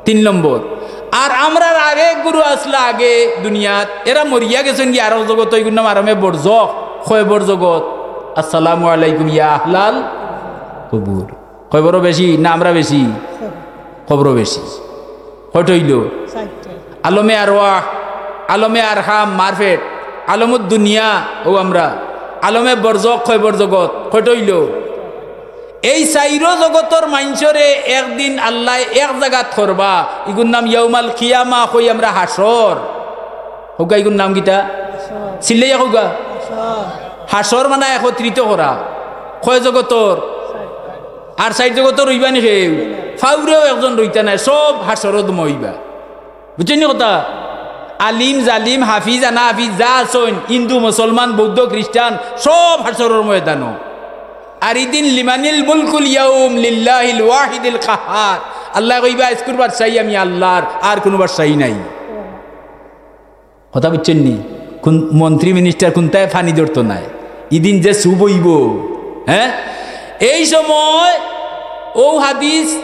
তিন নম্বর। আর আমরার আরেক গুরু আছলা আগে দুনিয়াত, এরা মরিয়া গেছইন গি আরক জগত, ইগুর নাম আলমে বরজখ। কয়বর জগত? আসসালামু আলাইকুম ইয়া আহলাল কবুর। কয়বরও বেশি না আমরা বেশি? কবরও বেশি। কয়টা অইলো? চাইরটা। আলমে আরওয়াহ, আলমে আরহাম, মার পেট, আলমুদ দুনিয়া, অউ আমরা, আলমে বরজখ, কয়বর জগত, কয়টা অইলো? এই চাইরো জগতর মাইনষরে একদিন আল্লায় এক জাগাত করবা, ইগুর নাম ইয়াউমাল কিয়ামা, কই আমরা হাশর। কউক্কা ইগুর নাম কিতা? চিল্লাইয়া কউক্কা। হাশর মানে একত্রিত করা। কয় জগতর? আর চাইর জগতর রইবা নি কেউ? ফাউরেও একজন রইতা নায়, সব হাশরো জমা অইবা। বুঝছইন নি কথা? আলিম, জালিম, হাফিজ, আনা হাফিজ, যা আছইন, হিন্দু, মুসলমান, বৌদ্ধ, খ্রিস্টান, সব হাশরর ময়দানো। আর ইদিন লিমানিল মুলকুল ইয়াউম লিল্লাহিল ওয়াহিদিল কাহহার। আল্লায় কইবা, "আইজকুর বাদশাহী আমি আল্লার, আর কুনু বাদশাহী নাই।" কথা বুঝছইন নি? কুন মন্ত্রী মিনিস্টার কুনটায় ফানি ধরতো নায়। ইদিন যে সুব অইবো, হ্যাঁ? এই সময় অউ হাদিস,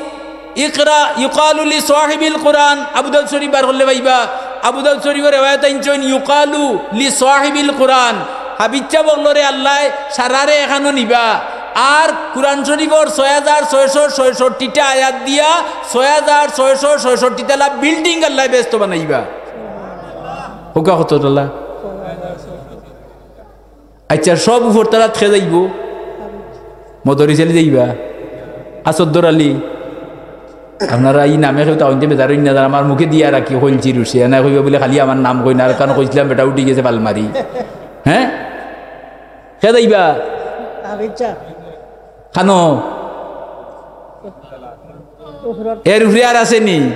ইকরা ইউকালু লি সাহিবিল কুরআন, আবু দাউদ শরিফ বার করলে পাইবা। আবু দাউদ শরিফর রেওয়ায়াত আনছইন, ইউকালু লি সাহিবিল কুরআন। হাফিজ সাব অকলরে আল্লায় সারারে এখানো নিবা। আর কুরআন শরিফর ছয় হাজার ছয়শো ছয়ষট্টিটা আয়াত দিয়া ছয় হাজার ছয়শো ছয়ষট্টি তালা বিল্ডিং আল্লায় বেহেস্তো বানাইবা। কউক্কা কত তালা? আইচ্ছা, সব উপর তালাত কে যাইবো? মদরিছ আলী যাইবা? আসদ্দর আলী? আপনারা ই নামে কেউ তাইন্তে বেজার অইন না, আমার মুখে দিয়া রাখি কইলছি রুশিয়া না কইবা বলে খালি আমার নাম কই না, আর কারণ কইছিলাম বেটা উঠি গেছে পাল মারি। হ্যাঁ? কে যাইবা? আচ্ছা। খানো? এর উপরে আর আছে নি?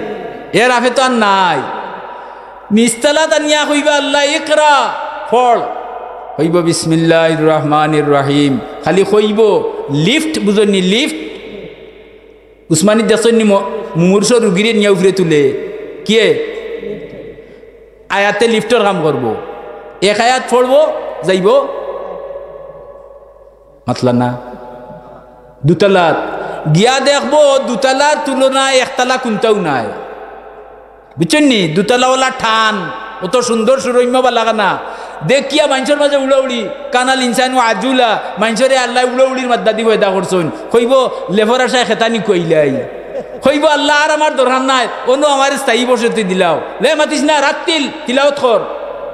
এর আফে তো আর নাই। নিচতলাত আনিয়া কইবা, "আল্লাহ ইকরা, পড়।" কইবো, "বিসমিল্লাহির রহমানির রহিম।" খালি কইবো, লিফট বুঝইন নি, লিফট? উসমানী দেখছইন নি, ম-, মুমূর্ষু রুগীরে নিয়া উপরে তুলে। কিয়ে? আয়াতে লিফটর কাম করবো। এক আয়াত পড়বো, যাইবো? মাতলা না। দুতলাত গিয়া দেখবো, দুতলার তুলনায় একতলা কুন্তাও নাই। বুঝছইন নি? দুতলাওয়ালা থান, অত সুন্দর সুরম্য বালাখানা। দেখিয়া মানষর মাঝে উড়াউড়ি, কানাল ইনসানু আজুলা, মানষরে আল্লায় উড়াউড়ির মাধ্যম দি পয়দা করছইন। কইবো, লেফর আশায় খেতানি কইলাই। কইবো, আল্লাহ, আর আমার দরকার নাই, অনো আমারে স্থায়ী বসতি দিলাও। লে মাতিস না, রাত্তিল তিলাওত কর।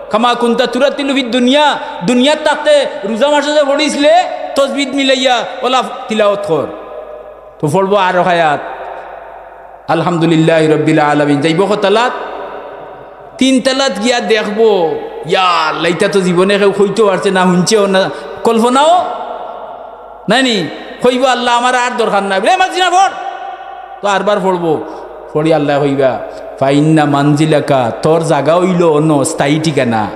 কামা কুন্তা তুরাত্তিলু ফিদ দুনিয়া, দুনিয়াত থাকতে রোজা মাসে যে পড়িসলে, তসবিত মিলাইয়া অলা তিলাওত কর। তো পড়বো আরো আয়াত, আলহামদুলিল্লাহি রাব্বিল আলামিন। যাইবো কতলাত? তিনতলাত গিয়া দেখবো, ইয়া আল্লাহ, ইতা তো জীবনে কেউ কইতেও পারছে না, হুনছেও না, কল্পনাও নাই নি। কইবো, আল্লাহ, আমার আর দরকার নাই। বুলে, "এ, মাতছি না, পড়।" তো আরবার পড়বো, পড়ি আল্লায় কইবা, "ফাইন্না মানজিলাকা, তোর জাগা অইলো অনো, স্থায়ী ঠিকানা।"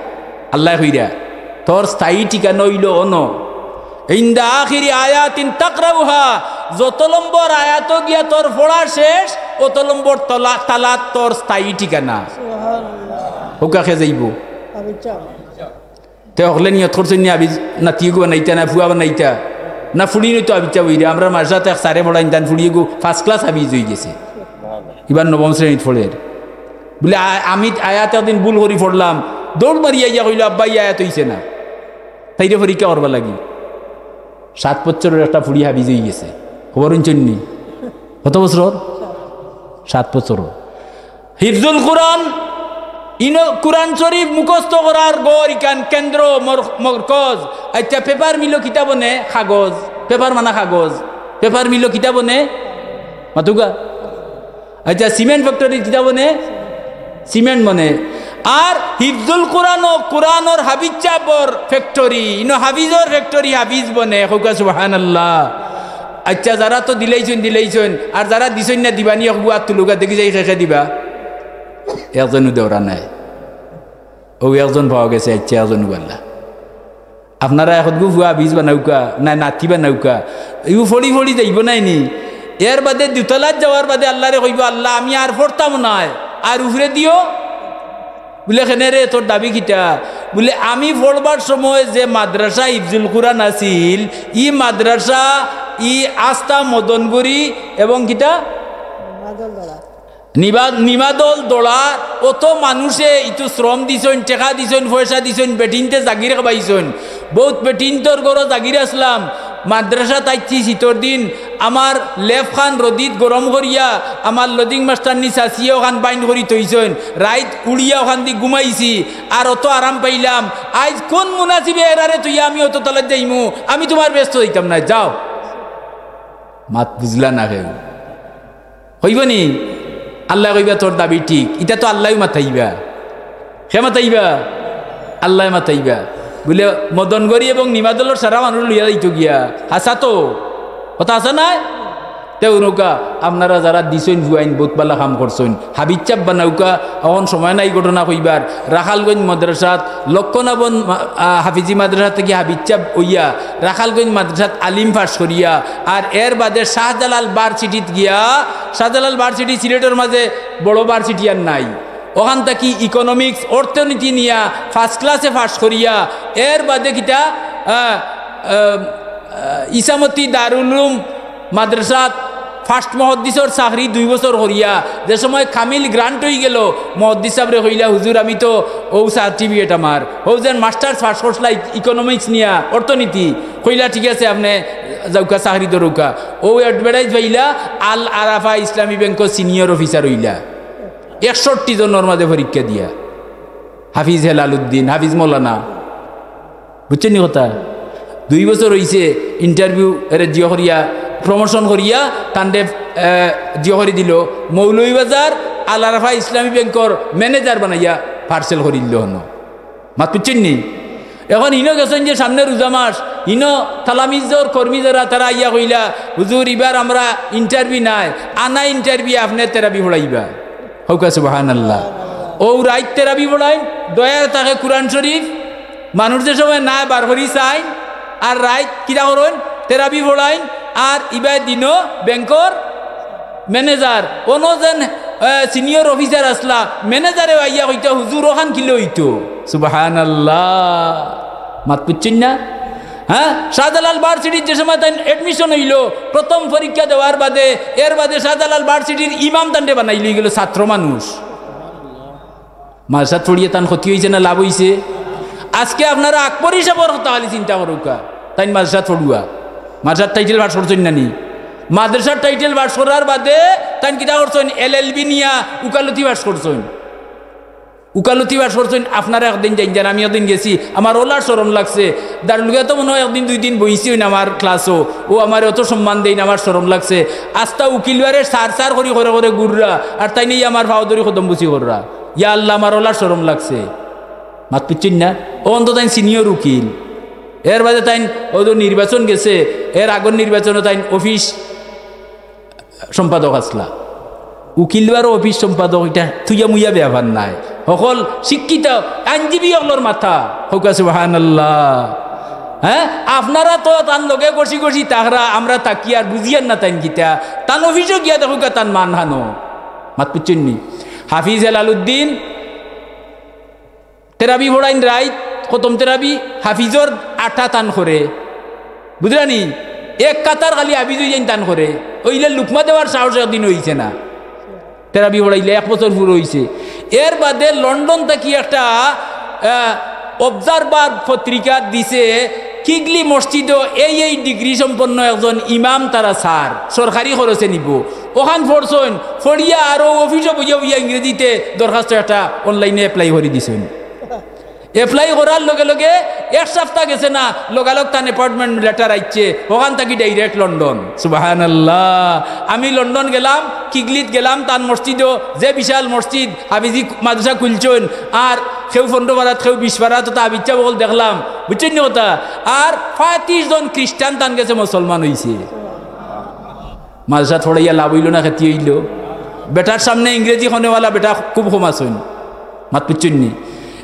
আল্লায় কইরা, "তোর স্থায়ী ঠিকানা অইলো অনো।" ইনদা আখিরি আয়াতিন তাকরাউহা, যত নম্বর আয়াতো গিয়া তোর পড়া শেষ, অত নম্বর তলা-, তালাত তোর স্থায়ী ঠিকানা। সুবহানাল্লাহ। হুকা খে যাইবো। আবিচ্ছা। তে হকলে নিয়ত করছইন নি আবিজ নাতিগু বানাইতা না ফুয়া বানাইতা? না ফুড়ি নইতো আবিচ্ছা বইরে। আমরা মাদ্রাসাত এক স্যারে পড়াইন তান ফুড়িগু first class হাফিজ অইগেছে। ইবার নবম শ্রেণীত পড়ের। বুলে, "আ-, আমি আয়াত একদিন ভুল করি পড়লাম।" দৌড় মারি আইয়া কইলো, "আব্বা, ই আয়াত অইছে না।" তাইরে পরীক্ষা করবার লাগি। সাত বছরর একটা ফুড়ি হাফিজ অইগেছে। খবর হুনছইন নি? কত বছরর? সাত বছরর। হিফজুল কুরআন, ইনো কুরআন শরীফ মুখস্থ করার গড় ইখান কেন্দ্র, মর-, মরকজ। আইচ্ছা, পেপার মিলো কিতা বনে? কাগজ। পেপার মানা কাগজ। পেপার মিলো কিতা বনে? মাতুক্কা। আইচ্ছা, সিমেন্ট ফ্যাক্টরি কিতা বনে? সিমেন্ট বনে। আর হিফজুল কুরআনও কুরআনর হাফিজ সাবর ফ্যাক্টরি, ইনো হাফিজর ফ্যাক্টরি, হাফিজ বনে, কউক্কা সুবহানাল্লাহ। আইচ্ছা, যারা তো দিলাইছইন, দিলাইছইন, আর যারা দিছইন না, দিবা নি, অকগু আত তুলউক্কা, দেখি যাই কে কে দিবা। একজনও দেওরা নাই। অউ একজন পাওয়া গেছে, আইচ্ছা, একজনও বালা। আপনারা একগু ফুয়া হাফিজ বানাউক্কা, না নাতি বানাউক্কা, ইউ ফড়ি ফড়ি যাইবো নায় নি? এর বাদে দুতলাত যাওয়ার বাদে আল্লারে কইবো, "আল্লাহ, আমি আর ফড়তাম নায়, আর উফরে দিও।" বুলে, "কেনে রে, তোর দাবি কিতা?" বুলে, "আমি ফড়বার সময় যে মাদ্রাসা হিফজুল কুরআন আছিল, ই মাদ্রাসা, ই আস্তা মদনগড়ি এবং কিতা?" নিবা-, নিমাদল দড়া, অত মানুষে ইতু শ্রম দিছইন, টেকা দিছইন, পয়সা দিছইন, বেটিন্তে জাগির খাবাইছইন। বউত বেটিন্তর ঘরো জাগির আছলাম। মাদ্রাসাত আইছি শীতর দিন, আমার লেফখান রদিত গরম করিয়া আমার লদিং মাস্টারনি চাচিয়ে অখান বাইন করি থইছইন। রাইত উড়িয়া অখানদি ঘুমাইছি, আর অত আরাম পাইলাম। আইজ কুন মুনাসিবে এরারে থইয়া আমি অত তলাত যাইমু? আমি তুমার বেহেস্তো যাইতাম নায়, যাও। মাত বুঝলা না কেউ? কইবো নি? আল্লায় কইবা, "তোর দাবি ঠিক।" ইতা তো আল্লায়উ মাতাইবা। কে মাতাইবা? আল্লায় মাতাইবা। বুলে, "মদনগড়ি এবং নিমাদলর সারা মানুষ লইয়া যাইতো গিয়া।" হাছা তো? কথা হাছা নায়? তে হুনউক্কা, আপনারা যারা দিছইন ফুয়াইন, বউত বালা কাম করছইন। হাফিজ সাব বানাউক্কা, অখন সময় নাই ঘটনা কইবার। রাখালগঞ্জ মাদ্রাসাত লক্ষ্মণাবন মা-, আ, হাফিজি মাদ্রাসা থাকি হাফিজ সাব অইয়া রাখালগঞ্জ মাদ্রাসাত আলিম পাশ করিয়া, আর এর বাদে শাহজালাল ভার্সিটিত গিয়া, শাহজালাল ভার্সিটি সিলেটর মাঝে বড় ভার্সিটি আর নাই, অখান থাকি ইকোনমিক্স, অর্থনীতি নিয়া ফার্স্ট ক্লাসে পাশ করিয়া, এর বাদে কিতা, আ, আ, আ, ইসামতি দারুল উলুম মাদ্রাসাত ফার্স্ট মহদ্দিসর চাকরি দুই বছর করিয়া যে সময় কামিল গ্রান্ট অইগেলো, মহদ্দিস সাবরে কইলা, "হুজুর, আমি তো অউ সার্টিফিকেট আমার, অউ যেন মাস্টার্স পাশ করছলা ইক-, ইকোনমিক্স নিয়া, অর্থনীতি।" কইলা, "ঠিক আছে, আপনে যাউক্কা, চাকরি ধরউক্কা।" অউ অ্যাডভার্টাইজ পাইলা, আল আরাফা ইসলামী ব্যাংকর সিনিয়র অফিসার অইলা। একষট্টি জনর মাঝে পরীক্ষা দিয়া। হাফিজ হেলালউদ্দিন, হাফিজ মৌলানা। বুঝছইন নি কথা? দুই বছর অইছে, ইন্টারভিউ এরে জিও করিয়া, প্রমোশন করিয়া, তানরে, এ, জিও করি দিলো। মৌলভীবাজার আল আরাফা ইসলামী ব্যাংকর ম্যানেজার বানাইয়া পার্সেল করি দিলো হনো। মাত বুঝছইন নি? এখন হিনো গেছইন যে সামনে রোজা মাস, হিনো তালামিজর কর্মী যারা, তারা আইয়া কইলা, "হুজুর, ইবার আমরা ইন্টারভিউ নাই, আনা ইন্টারভিউ আপনে তেরাবি পড়াইবা।" কউক্কা সুবহানাল্লাহ। অউ রাইত তেরাবি পড়াইন, দয়ার থাকে কুরআন শরীফ, মানুষ যে সময় নায় বার করি চাইন, আর রাইত কিতা করইন? তেরাবি পড়াইন, আর ইবায় দিনো ব্যাংকর ম্যানেজার, অনো যেন, এ, সিনিয়র অফিসার আছলা, ম্যানেজারে আইয়া কইতা, "হুজুর, অখান কিলা অইতো?" সুবহানাল্লাহ। মাত বুঝছইন না? হ্যাঁ, শাহজালাল ভার্সিটির যে সময় তাইন অ্যাডমিশন অইলো, প্রথম পরীক্ষা দেওয়ার বাদে, এর বাদে শাহজালাল ভার্সিটির ইমাম তানরে বানাইল, অইগেলো ছাত্র মানুষ। মাদ্রাসাত পড়িয়া তান ক্ষতি অইছে না লাভ অইছে? আজকে আপনারা আকবরী সাবর কথা খালি চিন্তা করউক্কা, তাইন মাদ্রাসাত পড়ুয়া, মাদ্রাসাত টাইটেল পাস করছইন না নি? মাদ্রাসার টাইটেল পাস করার বাদে তাইন কিতা করছইন? এলএলবি নিয়া উকালতি পাস করছইন। উকালতি পাস করছইন, আপনারা একদিন যাইন যান, আমি একদিন গেছি, আমার অউলা শরম লাগছে। দারুল হুদা তো মনে হয় একদিন দুই দিন বইছি অইন আমার ক্লাসও, অউ আমারে অত সম্মান দেইন, আমার শরম লাগছে। আস্তা উকিলবারে সার সার করি করে করে ঘুররা, আর তাইন ই আমার পাও ধরি কদমবুসি কররা। ইয়া আল্লাহ, আমার অউলা শরম লাগছে। মাত বুঝছইন না? অখন তো তাইন সিনিয়র উকিল। এর বাদে তাইন অউ যে নির্বাচন গেছে, এর আগর নির্বাচনো তাইন অফিস সম্পাদক আছলা। উকিলবারও অফিস সম্পাদক, ইটা থুইয়া মুইয়া ব্যাপার নায়। হকল শিক্ষিত আইনজীবী অকলর মাথা। কউক্কা সুবহানাল্লাহ। হ্যাঁ, আপনারা তো তান লগে ঘষি ঘষি থাকরা, আমরা থাকি আর বুঝিয়ার না তাইন কিতা। তান অফিসো গিয়া দেখউক্কা তান মানহান। মাত বুঝছইন নি? হাফিজ হেলালুদ্দিন তেরাবি পড়াইন রাইত, খতম তেরাবি, হাফিজর আটা তান করে। বুঝরা নি? এক কাতার খালি হাফিজ অইযাইন তান করে। অইলে লুকমা দেওয়ার সাহস একদিন অইছে না। তেরাবি পড়াইলা, এক বছর পুরা অইছে। এর বাদে লন্ডন থাকি একটা, আহ, অবজারভার পত্রিকা দিছে, কিগলি মসজিদো এই এই ডিগ্রি সম্পন্ন একজন ইমাম তারা স্যার, সরকারি খরচে নিবো। অখান পড়ছইন, পড়িয়া আরো অফিসো বইয়া বইয়া ইংরেজিতে দরখাস্ত একটা অনলাইনে অ্যাপ্লাই করি দিছইন। অ্যাপ্লাই করার লগে লগে এক সপ্তাহ গেছে না, লগালগ তান অ্যাপয়েন্টমেন্ট লেটার আইছে, অখান থাকি ডাইরেক্ট লন্ডন। সুবহানাল্লাহ। আমি লন্ডন গেলাম, কিগলিত গেলাম, তান মসজিদো, যে বিশাল মসজিদ, হাফিজি মাদ্রাসা খুলছইন, আর কেউ পনরো পারাত, কেউ বিশ পারাত, অতা হাফিজ সাব অকল দেখলাম, বুঝছইন নি কথা? আর পঁয়ত্রিশ জন খ্রিস্টান তান গেছে মুসলমান অইছে। মাদ্রাসাত পড়াইয়া লাভ অইলো না ক্ষতি অইলো? বেটার সামনে ইংরেজি কনেওয়ালা বেটা খুব কম আছইন। মাত বুঝছইন নি?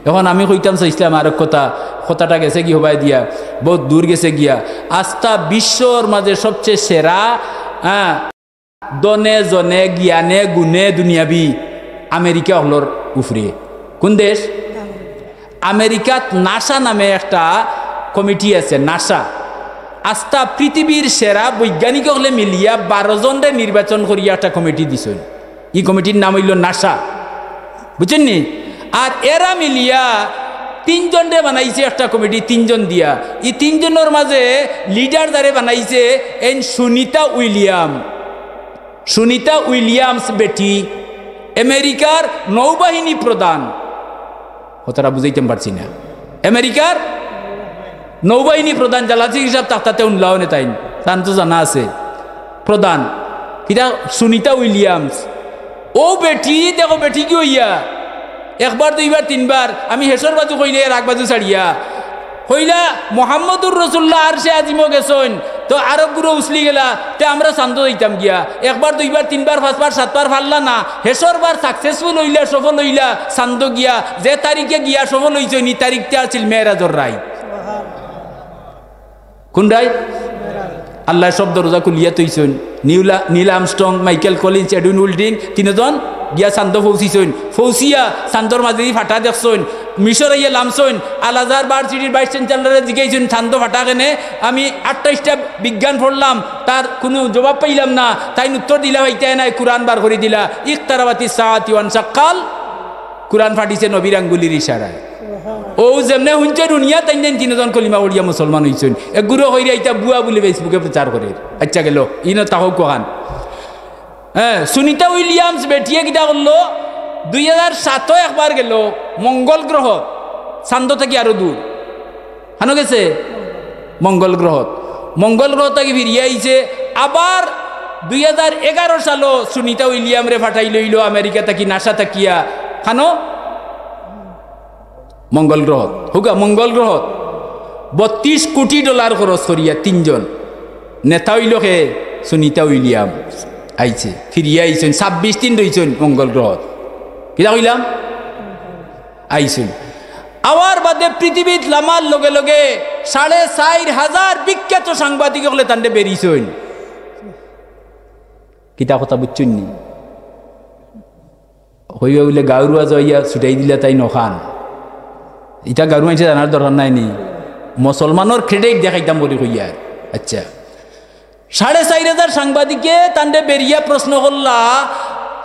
অখন আমি কইতাম চাইছলাম আরক কথা, কথাটা গেছে গি হবায় দিয়া, বউত দূর গেছে গিয়া। আস্তা বিশ্বর মাঝে সবচে সেরা, হ্যাঁ, ধনে জনে, জ্ঞানে গুণে দুনিয়াবি আমেরিকা অকলর উপরে। কুন দেশ? আমেরিকাত নাসা নামে একটা কমিটি আছে, নাসা। আস্তা পৃথিবীর সেরা বৈজ্ঞানিক অকলে মিলিয়া বারো জনরে নির্বাচন করিয়া একটা কমিটি দিছইন। ই কমিটির নাম অইলো নাসা। বুঝছইন নি? আর এরা মিলিয়া তিনজনরে বানাইছে একটা কমিটি, তিনজন দিয়া। ই তিনজনর মাঝে লিডার যারে বানাইছে, এইন সুনিতা উইলিয়াম। সুনিতা উইলিয়ামস বেটি, আমেরিকার নৌবাহিনী প্রধান। কথাটা বুঝাইতাম পারছি না। আমেরিকার নৌবাহিনী প্রধান, জ্বালানি হিসাব তাকতাতে উনলাও নে তাইন, তান তো জানা আছে। প্রধান, কিতা সুনিতা উইলিয়ামস। অউ বেটি, দেখো বেটি কি অইয়া, একবার দুইবার তিনবার, আমি হেশর বাজু কইলে এর আগ বাজু ছাড়িয়া, কইলা, "মোহাম্মদুর রসুল্লাহ আরশে আজিমো গেছইন, তো আরব গুরু উছলি গেলা, তে আমরা চান্দো যাইতাম গিয়া।" একবার, দুইবার, তিনবার, পাঁচবার, সাতবার পারলা না, হেশর বার সাকসেসফুল অইলা, সফল অইলা, চান্দো গিয়া, যে তারিখে গিয়া সফল অইছইন, ই তারিখটা আছিল মেরাজর রাইত। কুন রাইত? আল্লায় সব দরজা খুলিয়া থইছইন। নিউলা-, Neil Armstrong, Michael Collins, Edwin Aldrin, তিনজন গিয়া চান্দো পৌঁছিছইন। পৌঁছিয়া চান্দর মাঝেদি ফাটা দেখছইন। মিশর আইয়া লামছইন। আল আজহার ভার্সিটির ভাইস চ্যান্সেলরে জিগাইছইন, "চান্দো ফাটা কেনে?" "আমি আটাইশটা বিজ্ঞান পড়লাম, তার কুনু জবাব পাইলাম না।" তাইন উত্তর দিলা পাইতায় নায়, কুরআন বার করি দিলা, "ইকতারাবাতিস সাআতু ওয়ানশাক্কাল।" কুরআন ফাটিছে নবীর আঙ্গুলির ইশারায়। অউ যেমনে হুনছে দুনিয়া, তাইন তাইন তিনজন কলিমা পড়িয়া মুসলমান অইছইন। এগুরে কইরা ইতা ভুয়া বুলি Facebook-এ প্রচার করের। আচ্ছা গেল, ইনো তাহক কখান। হ্যাঁ, সুনিতা উইলিয়ামস বেটিয়ে কিতা করলো? দুই হাজার সাতো একবার গেল মঙ্গল গ্রহ, চান্দো থাকি আরো দূর। হানো গেছে? মঙ্গল গ্রহত। মঙ্গল গ্রহ থাকি ফিরিয়া আইছে। আবার দুই হাজার এগারো সালো সুনিতা উইলিয়ামরে ফাটাইল অইলো আমেরিকা থাকি, নাসা থাকিয়া। হানো? মঙ্গল গ্রহত। হউক্কা, মঙ্গল গ্রহত। বত্রিশ কোটি ডলার খরচ করিয়া তিনজন। নেতা অইলো কে? সুনিতা উইলিয়াম। আইছে। ফিরিয়া আইছইন। ছাব্বিশ দিন রইছইন মঙ্গল গ্রহত। কিতা কইলাম? আইছইন। আওয়ার বাদে পৃথিবীত লামার লগে লগে সাড়ে চাইর হাজার বিখ্যাত সাংবাদিক অকলে তানরে বেড়িছইন। কিতা কথা বুঝছইন নি? কইবা বুলে গাউর ওয়াজো আইয়া ছুটাই দিলা তাইন অখান। ইতা গাউর মানষে জানার দরকার নাই নি? মুসলমানর ক্রেডিট দেখাইতাম বলি কইয়ার। আচ্ছা, সাড়ে চাইর হাজার সাংবাদিকে তানরে বেরিয়া প্রশ্ন করলা,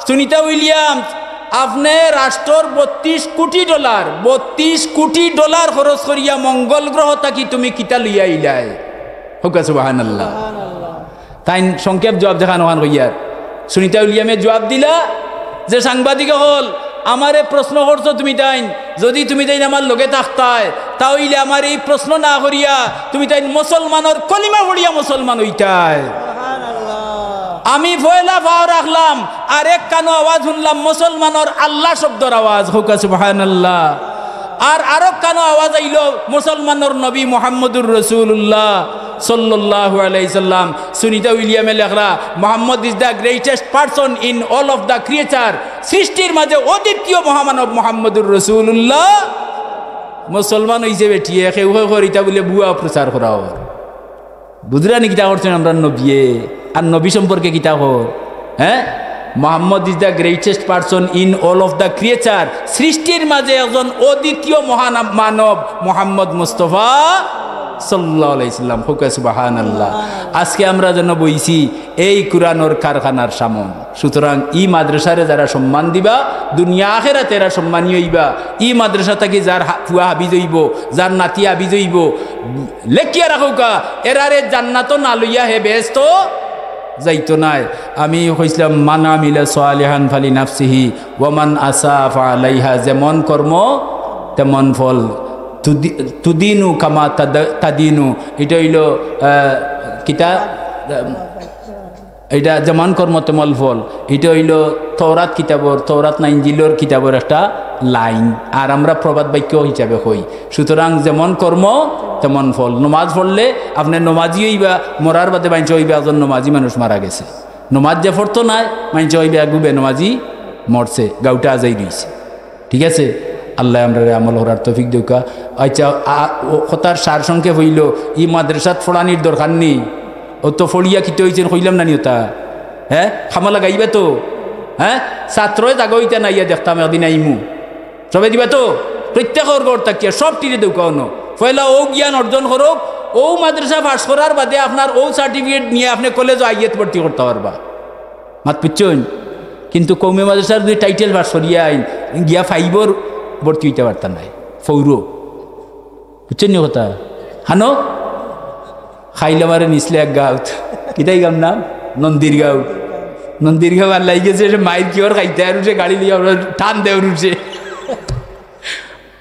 সুনিতা উইলিয়ামস, আপনে রাষ্ট্রর বত্রিশ কোটি ডলার, বত্রিশ কোটি ডলার খরচ করিয়া মঙ্গল গ্রহ থাকি তুমি কিতা লইয়া আইলায়? হউক্কা সুবহানাল্লাহ। তাইন সংক্ষেপ জবাব দেখান অখান কইয়ার। সুনিতা উইলিয়ামে জবাব দিলা যে, সাংবাদিক অকল, আমারে প্রশ্ন করছো তুমি তাইন, যুদি তুমি তাইন আমার লগে থাকতায়, তা অইলে আমার এই প্রশ্ন না করিয়া তুমি তাইন মুসলমানর কলিমা পড়িয়া মুসলমান অইতায়। আমি পয়লা পাও রাখলাম, আরেক কানো আওয়াজ হুনলাম মুসলমানর আল্লাহ শব্দর আওয়াজ, হউক্কা সুবহানাল্লাহ। আর আরক কানো আওয়াজ আইলো মুসলমানর নবী মুহাম্মদুর রাসূলুল্লাহ সাল্লাল্লাহু আলাইহি সাল্লাম। সুনিতা উইলিয়ামে লেখরা, "Muhammad is the greatest person in all of the creature।" সৃষ্টির মাঝে অদ্বিতীয় মহামানব মুহাম্মদুর রাসূলুল্লাহ। মুসলমান অইছে বেটিয়ে, কেউ কেউ কর ইতা বুলে ভুয়া প্রচার করা অর। বুঝরা নি কিতা করছইন আমরার নবিয়ে? আর নবী সম্পর্কে কিতা কর? হ্যাঁ, Muhammad is the greatest person in all of the creature। সৃষ্টির মাঝে একজন অদ্বিতীয় মহান মানব মুহাম্মদ মুস্তফা সাল্লাল্লাহু আলাইহি সাল্লাম। হউক্কা সুবহানাল্লাহ। আজকে আমরা যেন বইছি এই কোরআনর কারখানার সামন। সুতরাং ই মাদ্রাসারে যারা সম্মান দিবা, দুনিয়া আখেরাতে এরা সম্মানী অইবা। ই মাদ্রাসা থাকি যার হা-, ফুয়া হাবিজ অইবো, যার নাতি হাবিজ অইবো, লেখিয়া রাখউক্কা, এরারে জান্নাতো না লইয়া হে বেহেস্তো যাইতো নায়। আমি কইছলাম, "মান আমিলা সালিহান ফালি নাফসিহি, ওয়া মান আসা ফাআলাইহা।" যেমন কর্ম, তেমন ফল। তুদি-, তুদিনু কামা তাদ-, তাদিনু। ইটা অইলো, আহ, কিতা? ইটা যেমন কর্ম তেমন ফল, ইটা অইলো তৌরাত কিতাবর, তৌরাত না ইঞ্জিলর কিতাবর একটা লাইন, আর আমরা প্রবাদ বাক্য হিসাবে কই। সুতরাং যেমন কর্ম তেমন ফল। নমাজ পড়লে আপনে নমাজি অইবা, মরার বাদে মাইনষে কইবা একজন নমাজি মানুষ মারা গেছে। নমাজ যে পড়তো নায়, মাইনষে কইবা এগু বেনমাজি মরছে, গাউটা আজাই রইছে। ঠিক আছে, আল্লায় আমরারে আমল করার তৌফিক দেউক্কা। আচ্ছা, আ, ও কথার সার সংক্ষেপ অইলো, ই মাদ্রাসাত পড়ানির দরকার নি। অউ তো পড়িয়া কিতা অইছে কইলাম না নি অতা? হ্যাঁ, কামো লাগাইবা তো? হ্যাঁ, ছাত্রয় জাগা অইতা না, আইয়া দেখতাম একদিন আইমু। সবে দিবা তো? প্রত্যেকর ঘর থাকিয়া সবটিরে দেউক্কা অনো। পয়লা অউ জ্ঞান অর্জন করউক, অউ মাদ্রাসা পাশ করার বাদে আপনার অউ সার্টিফিকেট নিয়া আপনে কলেজো আইয়েত ভর্তি করতা পারবা। মাত বুঝছইন? কিন্তু কওমি মাদ্রাসার যুদি টাইটেল পাশ করিয়া আইন, গিয়া ফাইভর ভর্তি অইতা পারতা নায়, ফৌরো। বুঝছইন নি কথা? হানো? খাইল আমারে নিছলে এক গাউত। কিতা ই গাউর নাম? নন্দীর গাউ। নন্দীর গাউ আর লাগি গেছে, সে মাইর কিওর খাইতে আর উঠে গাড়ি লইয়া আমরা টান দেওর উঠে।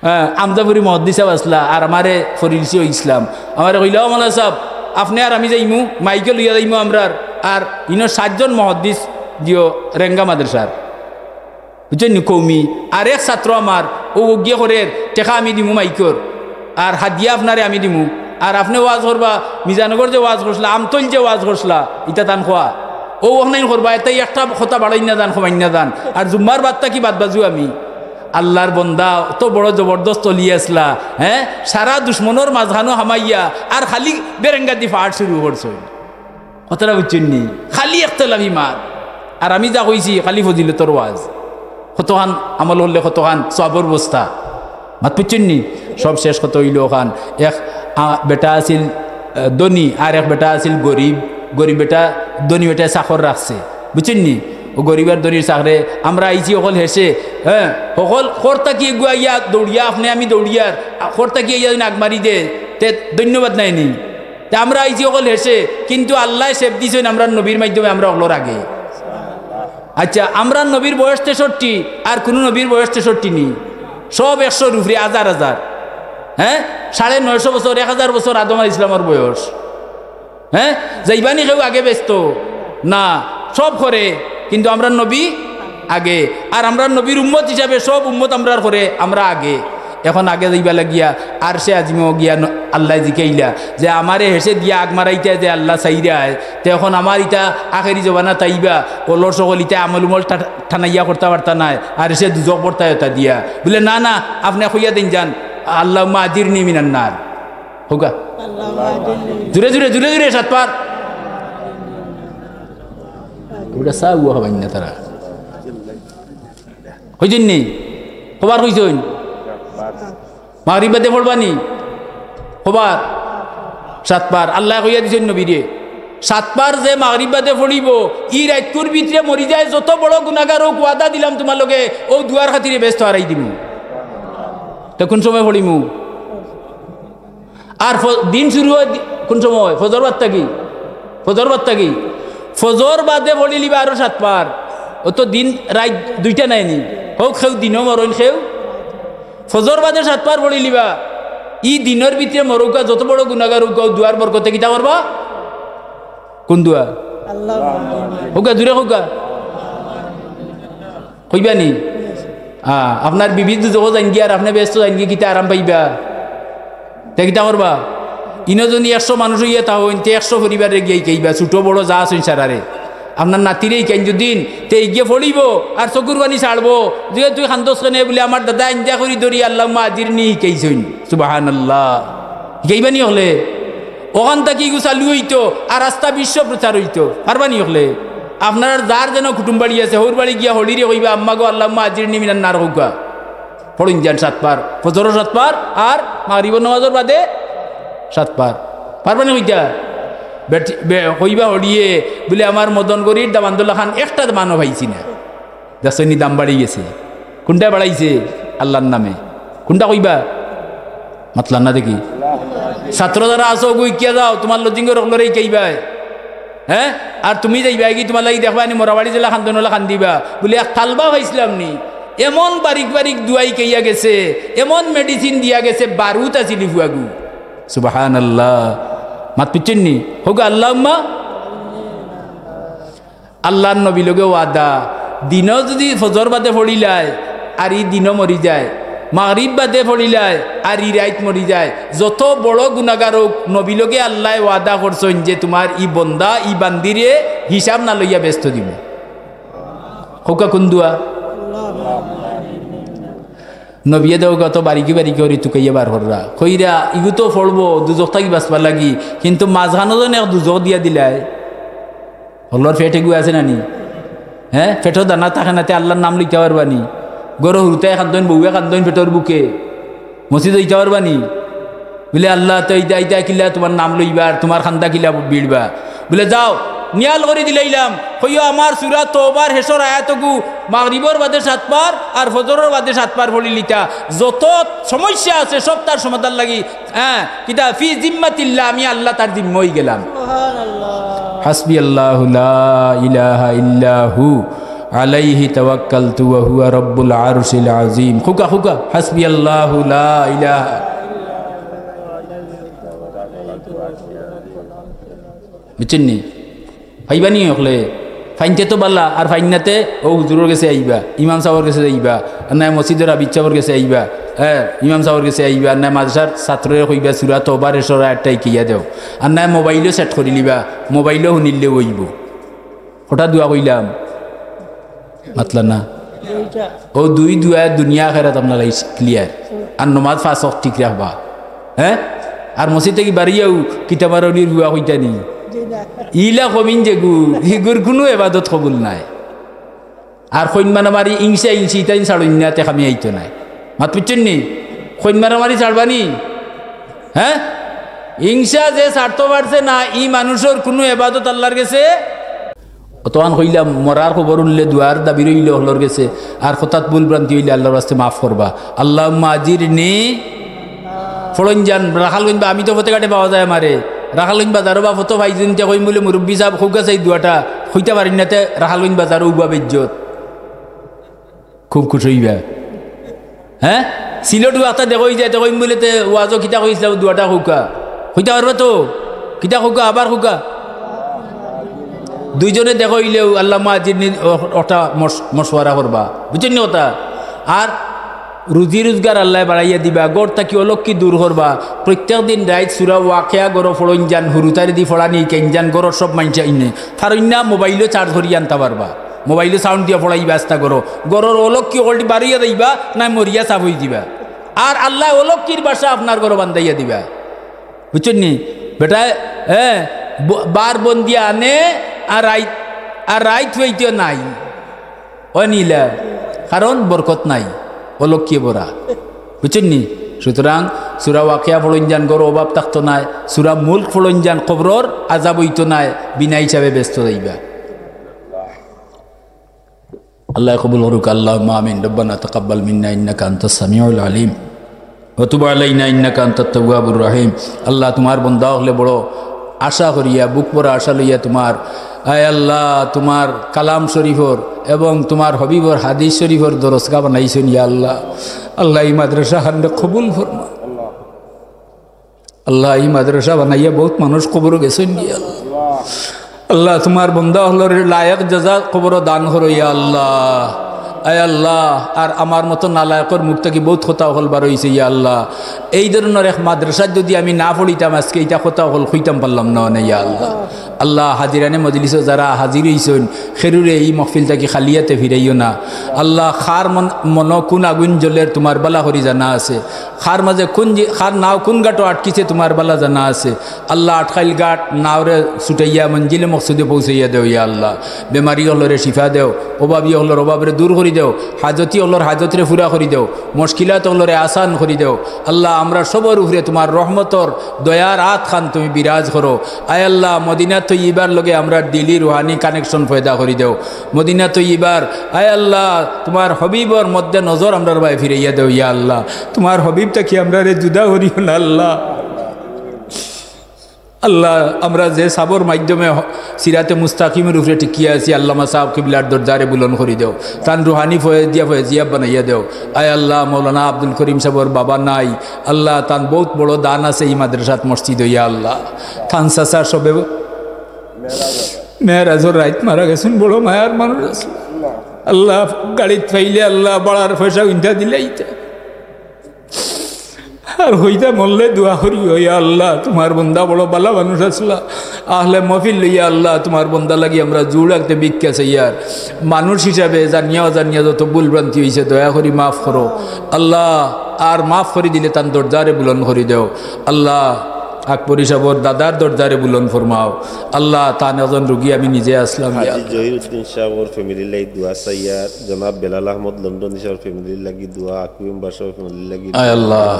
হ্যাঁ, আমজাপুরি মহদ্দিস সাব আছলা, আর আমারে ফরিলসি অউ ইসলাম। আমারে কইলা, "ও মৌলানা সাব, আপনে আর আমি যাইমু, মাইকো লইয়া যাইমু আমরার, আর ইনো সাতজন মহদ্দিস দিও রেঙ্গা মাদ্রাসার।" বুঝছইন নি, কওমি। আর এক ছাত্র আমার, অউ অগিয়ে করের, টেকা আমি দিমু মাইকর, আর হাদিয়া আপনারে আমি দিমু, আর আপনে ওয়াজ করবা, মিজানগর যে ওয়াজ করছলা, আমতইল যে ওয়াজ করছলা, ইতা তান খোয়া। অউ অখনাইন করবা, এতাই একটা কথা বাড়াইন না যান, কমাইন না যান। আর জুম্মার বাদ থাকি বাদ বাজু আমি। আল্লার বন্দা, অত বড় জবরদস্ত অলি আছলা, হ্যাঁ? সারা দুশমনর মাঝখানো হামাইয়া, আর খালি বেরেঙ্গাদি ফাট শুরু করছইন। কথাটা বুঝছইন নি? খালি একতলাফি মাত। আর আমি যা কইছি, খালি ফজিলতর ওয়াজ। কতখান আমল করলে কতখান সওয়াবর বস্তা। মাত বুঝছইন নি? সব শেষ কথা অইলো অখান। এক, আ, বেটা আছিল, আ, ধনী, আর এক বেটা আছিল গরিব। গরিব বেটা, ধনী বেটায় চাকর রাখছে। বুঝছইন নি? অউ গরিব আর ধনীর চাকরে, আমরা আইছি অকল হেষে, হ্যাঁ, অকল খর থাকি এগু আইয়া দৌড়িয়া, আপনে আমি দৌড়িয়ার, আ, খর থাকি আইয়া যদি আগ মারি দে, তে ধন্যবাদ নায় নি? তে আমরা আইছি অকল হেষে, কিন্তু আল্লায় সেব দিছইন আমরার নবীর মাধ্যমে আমরা অকলর আগে। আচ্ছা, আমরার নবীর বয়স তেষট্টি, আর কুনু নবীর বয়স তেষট্টি নি। সব একশোর উপরে, হাজার হাজার। হ্যাঁ, সাড়ে নয়শো বছর, এক হাজার বছর আদম আলাইহিস সালামর বয়স। হ্যাঁ, যাইবা নি কেউ আগে বেহেস্তো? না, সব খরে, কিন্তু আমরার নবী আগে। আর আমরার নবীর উম্মত হিসাবে সব উম্মত আমরার খরে, আমরা আগে। এখন আগে যাইবা লাগিয়া আরশে আজিমো গিয়া ন-, আল্লায় জিকাইলা যে, "আমারে হেষে দিয়া আগ মারাইতায় যে আল্লা চাইরায়, তে এখন আমার ইতা আখেরি জমানাত আইবা, অকলর সকল ইতা আমল উমল টা-, টানাইয়া করতা পারতা নায়, আরশে দুজখ পড়তায় অতা দিয়া।" বুলে, "না, না, আপনে কইয়া দেইন যান, আল্লাহুম্মা আজিরনি মিনান নার।" কউক্কা। জুরে জুরে, জুরে জুরে, সাতবার। অউটা চা উয়া খাবাইন না তারা। কইছইন নি? কবার কইছইন? মাগরিব বাদে পড়বা নি? কবার? সাতবার। আল্লায় কইয়া দিছইন নবীরে, সাতবার যে মাগরিব বাদে পড়িবো, ই রাইতকুর ভিতরে মরি যায়, যত বড় গুনাগার অউক, ওয়াদা দিলাম তুমার লগে, অউ দুয়ার খাতিরে বেহেস্ত হারাই দিমু। তে কুন সময় পড়িমু? আর ফ-, দিন শুরু অয় দি-, কুন সময়? ফজর বাদ থাকি। ফজর বাদ থাকি। ফজর বাদে পড়িলিবা আরো সাতবার। অউ তো দিন রাইত দুইটা নায় নি? অউক কেউ দিনো মরইন কেউ। ফজর বাদে সাতবার পড়িলিবা। ই দিনর ভিতরে মরউক্কা যত বড় গুনাগার অউক্কা, অউ দুয়ার বরকতে কিতা করবা? কুন দুয়া? আল্লাহ। কউক্কা, জুরে কউক্কা। কইবা নি? আ, আপনার বিবি দুজখো যাইনগি আর আপনে বেহেস্তো যাইনগি, কিতা আরাম পাইবা? তে কিতা করবা? ইনো যুদি একশো মানুষ অইয়া থাকইন, তে একশো পরিবাররে গিয়া হিকাইবা, ছোট বড় যা আছইন সারারে। আপনার নাতিরে হিকাইন যুদি, তে ইগিয়ে পড়িবো আর চকুর পানি ছাড়বো। যে তুই কান্দস কেনে? বুলে, "আমার দাদায় আইন্দা করি ধরি আল্লাহুম্মা আজিরনি হিকাইছইন।" সুবহানাল্লাহ। হিকাইবা নি অকলে? অখান থাকি ইগু চালু অইতো, আর আস্তা বিশ্ব প্রচার অইতো। পারবা নি অকলে? আপনারার যার যেন কুটুম বাড়ি আছে, হউর বাড়ি গিয়া হড়িরে কইবা, "আম্মা গো, আল্লাহুম্মা আজিরনি মিনান নার" কউক্কা। পড়ইন যান সাতবার, ফজরর সাতবার, আর মাগরিবর নামাজর বাদে সাতবার। পারবা নি কইতা? বেটি-, বে-, কইবা হড়িয়ে, বুলে, "আমার মদন গড়ির দামান্দর লাখান একটা দামানও পাইছি না।" দেখছইন নি, দাম বাড়ি গেছে। কুনটায় বাড়াইছে? আল্লার নামে। কুনটা কইবা? মাতলা না দেখি। ছাত্র যারা আছো, অগু হিকিয়া যাও, তুমার লজিংগর অকলরে হিকাইবায়। হে? আর তুমি যাইবায়গি, তুমার লাগি দেখবায় নি, মরাবাড়ি যেলা কান্দইন অলা কান্দিবা। বুলে, "এক তালবা পাইছলাম নি, এমন বারিক বারিক দুয়া হিকাইয়া গেছে, এমন medicine দিয়া গেছে, বারুদ আছিল ফুয়াগু।" সুবহানাল্লাহ। মাত বুজছইন নি? কউক্কা আল্লাহুম্মা। আল্লার নবীর লগে ওয়াদা, দিনো যুদি ফজর বাদে পড়িলায়, আর ই দিনো মরি যায়, মাগরিব বাদে পড়িলায়, আর ই রাইত মরি যায়, যত বড় গুনাগার অউক, নবীর লগে আল্লায় ওয়াদা করছইন যে তুমার ই বন্দা, ই বান্দিরে হিসাব না লইয়া বেহেস্তো দিমু। কউক্কা কুন দুয়া? নবীয়ে দেও কত বারিকি বারিকি করি তুকাইয়া বার কররা। কইরা, "ইগু তো পড়বো দুজখ থাকি বাঁচবার লাগি, কিন্তু মাঝখানো যেন এক দুজখ দিয়া দিলায়।" হকলর পেট এগু আছে না নি? হে? পেটো দানা থাকে না, তে আল্লার নাম লইতা পারবা নি? ঘরো হুরুতায় কান্দইন, বউয়ে কান্দইন পেটর ভুকে। মসজিদো যাইতা পারবা নি? বুলে, "আল্লাহ, তে ইতা, ইতা কিলা তুমার নাম লইবার, তুমার কান্দা কিলা ভিড়বা?" বুলে, "যাও, নিয়াল করি দিলাইলাম, কইও আমার সূরা তওবার হেশর আয়াতগু মাগরিবর বাদে সাতবার আর ফজরর বাদে সাতবার পড়িলিতা। যত সমস্যা আছে সব তার সমাধান লাগি, হে, কিতা, ফি জিম্মাতিল্লাহ, আমি আল্লাহ তার জিম্মা অইগেলাম।" সুবহানাল্লাহ। হাসবি আল্লাহু লা ইলাহা ইল্লা হু, আলাইহি তাওয়াক্কালতু ওয়া হুয়া রাব্বুল আরশিল আযীম। কউক্কা, কউক্কা, হাসবি আল্লাহু লা ইলাহা। বুজছইন নি? পাইবা নি অকলে? পাইনতে তো ভালা, আর পাইন না তে অউ হুজুরর গেছে আইবা, ইমাম সাবর গেছে যাইবা, আর নায় মসজিদর আবিদ সাবর গেছে আইবা, হে, ইমাম সাবর গেছে আইবা, আর নায় মাদ্রাসার ছাত্ররে কইবা সূরা তওবার হেশর আয়াতটা হিকাইয়া দেও, আর নায় মোবাইলো set করিলিবা, মোবাইলো হুনিলেউ অইবো। কটা দুয়া কইলাম? মাতলা না। দুইটা। অউ দুই দুয়ায় দুনিয়া আখেরাত আপনার লাগি clear। আর নমাজ পাঁচ ওয়াক্ত ঠিক রাখবা। হে? আর মসজিদ থাকি বারইয়াউ কিতা মারামারির হুয়া কইতা নি? জি না। ইলা কমিন যেগু, হিগুর কুনু এবাদত কবুল নায়। আর কইন মারামারি, ইংসা ইংসি, ইতাইন ছাড়ইন না, তে কামে আইতো নায়। মাত বুজছইন নি? কইন মারামারি ছাড়বা নি? হে? ইংসা যে ছাড়তো পারছে না, ই মানুষর কুনু এবাদত আল্লার গেছে অতখান কইলাম, মরার খবর হুনলে দুয়ার দাবি রইলো হকলর গেছে, আর কথাত ভুল ভ্রান্তি অইলে আল্লার ওয়াস্তে মাফ করবা। আল্লাহুম্মা আজিরনি, পড়ইন যান, রাখালগঞ্জ বা-, আমি তো পথে ঘাটে পাওয়া যায় আমারে, রাখালগঞ্জ বাজারো বা ফতো পাই যুদি তে কইমু বুলে, "মুরব্বি সাব, কউক্কা চাই দুয়াটা", কইতা পারইন না তে রাখালগঞ্জ বাজারো উবা বেইজ্জত। খুব খুশ অইবা। হে? সিলটু একটা দেখো, অই যে দেখো, ইম বুলে তে ওয়াজো কিতা কইছলা, দুয়াটা কউক্কা। কইতা পারবা তো? কিতা কউক্কা, আবার কউক্কা। দুইজনে দেখো অইলেউ আল্লাহুম্মা আজিরনি অ-, অটা মশ-, মশওয়ারা করবা। বুজছইন নি কথা? আর রুজি রুজগার আল্লায় বাড়াইয়া দিবা, ঘর থাকি অলক্ষ্মী দূর করবা। প্রত্যেক দিন রাইত সূরা ওয়াকিয়া ঘরো পড়ইন যান, হুরুতারে দি পড়ানি হিকাইন যান, ঘরর সব মানষে আইনে। পারইন না, মোবাইলো charge করি আনতা পারবা। মোবাইলো sound দিয়া পড়াইবা আস্তা ঘরো। ঘরর অলক্ষ্মী অকলটি বারইয়া যাইবা, নায় মরিয়া সাফ অইযিবা। আর আল্লায় অলক্ষ্মীর বাসা আপনার ঘরো বান্ধাইয়া দিবা। বুজছইন নি? বেটায়, হে, ব-, বার বন্দিয়া আনে, আর রাইত, আর রাইত অইতেও নাই। অয় নি ইলা? কারণ বরকত নাই, অলক্ষ্মীয়ে ভরা। বুজছইন নি? সুতরাং সূরা ওয়াকিয়া পড়ইন যান, ঘরো অভাব থাকতো নায়। সূরা মুলক পড়ইন যান, কবরর আযাব অইতো নায়, বিনা হিসাবে বেহেস্তো যাইবা। আল্লায় কবুল করুক, আল্লাহুম্মা আমিন। রব্বানা তাকাব্বাল মিন্না ইন্নাকা আনতাস সামিউল আলিম ওয়া তুব আলাইনা ইন্নাকা আনতাত তাওয়াবুর রহিম। আল্লাহ, তুমার বন্দা অকলে বড় আশা করিয়া, বুক ভরা আশা লইয়া তুমার, আয় আল্লাহ, তুমার কালাম শরীফর এবং তুমার হাবিবর হাদিস শরীফর দরসগা বানাইছইন, ইয়া আল্লাহ। আল্লাহ, ই মাদ্রাসা খানরে কবুল ফরমা। আল্লাহ, ই মাদ্রাসা বানাইয়া বউত মানুষ কবরো গেছইন গিয়া। আল্লাহ, তুমার বন্দা অকলরে লায়েক জাযা কবরো দান করো, ইয়া আল্লাহ। আয় আল্লাহ, আর আমার মতো নালায়েকর মুখ থাকি বউত কথা অকল বার অইছে, ইয়া আল্লাহ। এই ধরনর এক মাদ্রাসাত যুদি আমি না পড়িতাম, আজকে ইতা কথা অকল কইতাম পারলাম না, না, ইয়া আল্লাহ। আল্লাহ, হাজিরানে মজলিসো যারা হাজির অইছইন, কেউরে ই মহফিল থাকি খালি আতে ফিরাইও না। আল্লাহ, কার মন-, মনো কুন আগুইন জ্বলের তুমার ভালা করি জানা আছে। কার মাঝে কুন জি-, কার নাও কুন ঘাটো আটকিছে তুমার ভালা জানা আছে। আল্লাহ, আটকাইল ঘাট নাওরে ছুটাইয়া মঞ্জিলে মকসুদে পৌঁছাইয়া দেও, ইয়া আল্লাহ। বেমারি অকলরে শিফা দেও, অভাবী অকলর অভাবরে দূর করি দেও, হাজতি অকলর হাজতরে পুরা করি দেও, মুশকিলাত অকলরে আসান করি দেও। আল্লাহ, আমরা সবর উপরে তুমার রহমতর দয়ার আত খান তুমি বিরাজ করো। আয় আল্লাহ, মদিনা তৈয়বার লগে আমরার দিলি রুহানি connection পয়দা করি দেও। মদিনা তৈয়বার, আয় আল্লাহ, তুমার হাবিবর মধ্যে নজর আমরার বায় ফিরাইয়া দেও, ইয়া আল্লাহ। তুমার হাবিব থাকি আমরারে জুদা করিও না, আল্লাহ। আল্লাহ, আমরা যে সাবর মাধ্যমে হ-, সিরাতে মুস্তাকিমর উপরে টিকিয়া আছি, আল্লামা সাব কিবলার দরজারে বুলন্দ করি দেও। তান রুহানি ফয়েজ দিয়া ফয়েজিয়াব বানাইয়া দেও। আয় আল্লাহ, মৌলানা আব্দুল করিম সাবর বাবা নাই, আল্লাহ, তান বউত বড় দান আছে ই মাদ্রাসাত মসজিদো, ইয়া আল্লাহ। তান চাচা সবে মেরাজর রাইত মারা গেছইন, বড় মায়ার মানুষ আছলা। আল্লাহ, গাড়িত পাইলে আল্লাহ, ভাড়ার পয়সা উইন্টা দিলাইতা। আর হইতা মরলে দোয়া করিও, ইয়া আল্লাহ, তুমার বন্দা বড় ভালা মানুষ আছলা। আহলে মহফিল লইয়া আল্লাহ, তুমার বন্দা লাগি আমরা জুড় রাখতে ভিক্ষা চাইয়ার। মানুষ হিসাবে জানিয়া অজানিয়া যত ভুল ভ্রান্তি অইছে, দয়া করি মাফ করো। আল্লাহ, আর মাফ করি দিলে তান দরজারে বুলন্দ করি দেও। আল্লাহ, আকবরী সাবর দাদার দরজারে বুলন্দ ফরমাও। আল্লাহ, তান একজন রুগী আমি নিজে আছলাম, ইয়া হাজী আল্লাহ। জহিরুদ্দিন সাবর ফ্যামিলির লাগি দোয়া চাইয়ার, জনাব বেলাল আহমদ লন্ডনী সাবর ফ্যামিলির লাগি দোয়া, আকু মেম্বার সাবর ফ্যামিলির লাগি আয় দোয়া, আল্লাহ।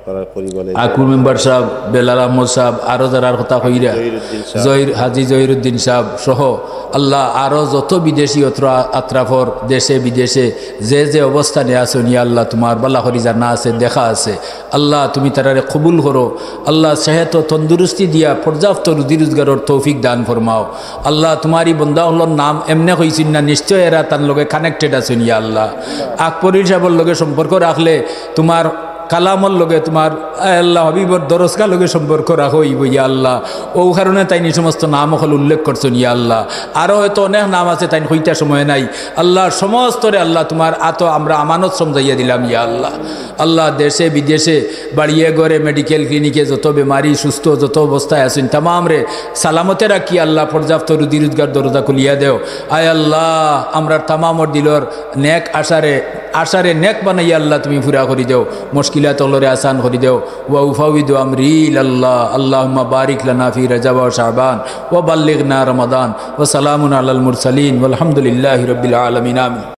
পাড়ার পরিবারে আকু মেম্বার সাব, বেলাল আহমদ সাব, আরো যারার কথা কইরা, জহিরুদ্দিন সাব। জহির, হাজী জহিরুদ্দিন সাব সহ আল্লাহ, আরো যত বিদেশি অত্র-, আত্রাফর দেশে বিদেশে যে যে অবস্থানে আছইন, ইয়া আল্লাহ, তুমার ভালা করি জানা আছে, দেখা আছে। আল্লাহ, তুমি তারারে কবুল করো। আল্লাহ, সেহত ও তন্দুরুস্তি দিয়া পর্যাপ্ত রুজি রোজগারর তৌফিক দান ফরমাও। আল্লাহ, তুমার ই বন্দা অকলর নাম এমনে কইছইন না, নিশ্চয় এরা তান লগে connected আছইন, ইয়া আল্লাহ। আকবরী সাবর লগে সম্পর্ক রাখলে তুমার কালামর লগে তুমার, আয় আল্লাহ, হাবিবর দরসগা লগে সম্পর্ক রাখা অইবো, ইয়া আল্লাহ। অউ কারণে তাইন ই সমস্ত নাম অকল উল্লেখ করছইন, ইয়া আল্লাহ। আরো হয়তো অনেক নাম আছে, তাইন কইতা সময় নাই। আল্লাহ, সমস্তরে আল্লাহ, তুমার আতো আমরা আমানত সমজাইয়া দিলাম, ইয়া আল্লাহ। আল্লাহ, দেশে বিদেশে, বাড়িয়ে ঘরে, মেডিকেল ক্লিনিকে যত বেমারি সুস্থ, যত অবস্থায় আছইন, তামামরে সালামতে রাখি আল্লাহ, পর্যাপ্ত রুজি রোজগার দরজা খুলিয়া দেও। আয় আল্লাহ, আমরার তামামর দিলর নেক আশারে, আশারে নেক বানাইয়া আল্লাহ তুমি পুরা করি দেও, মুশকিলাত অকলরে আসান করি দেও। وأفوض أمري إلى الله، اللهم بارك لنا في رجب وشعبان وبلغنا رمضان، وسلام على المرسلين والحمد لله رب العالمين، آمين.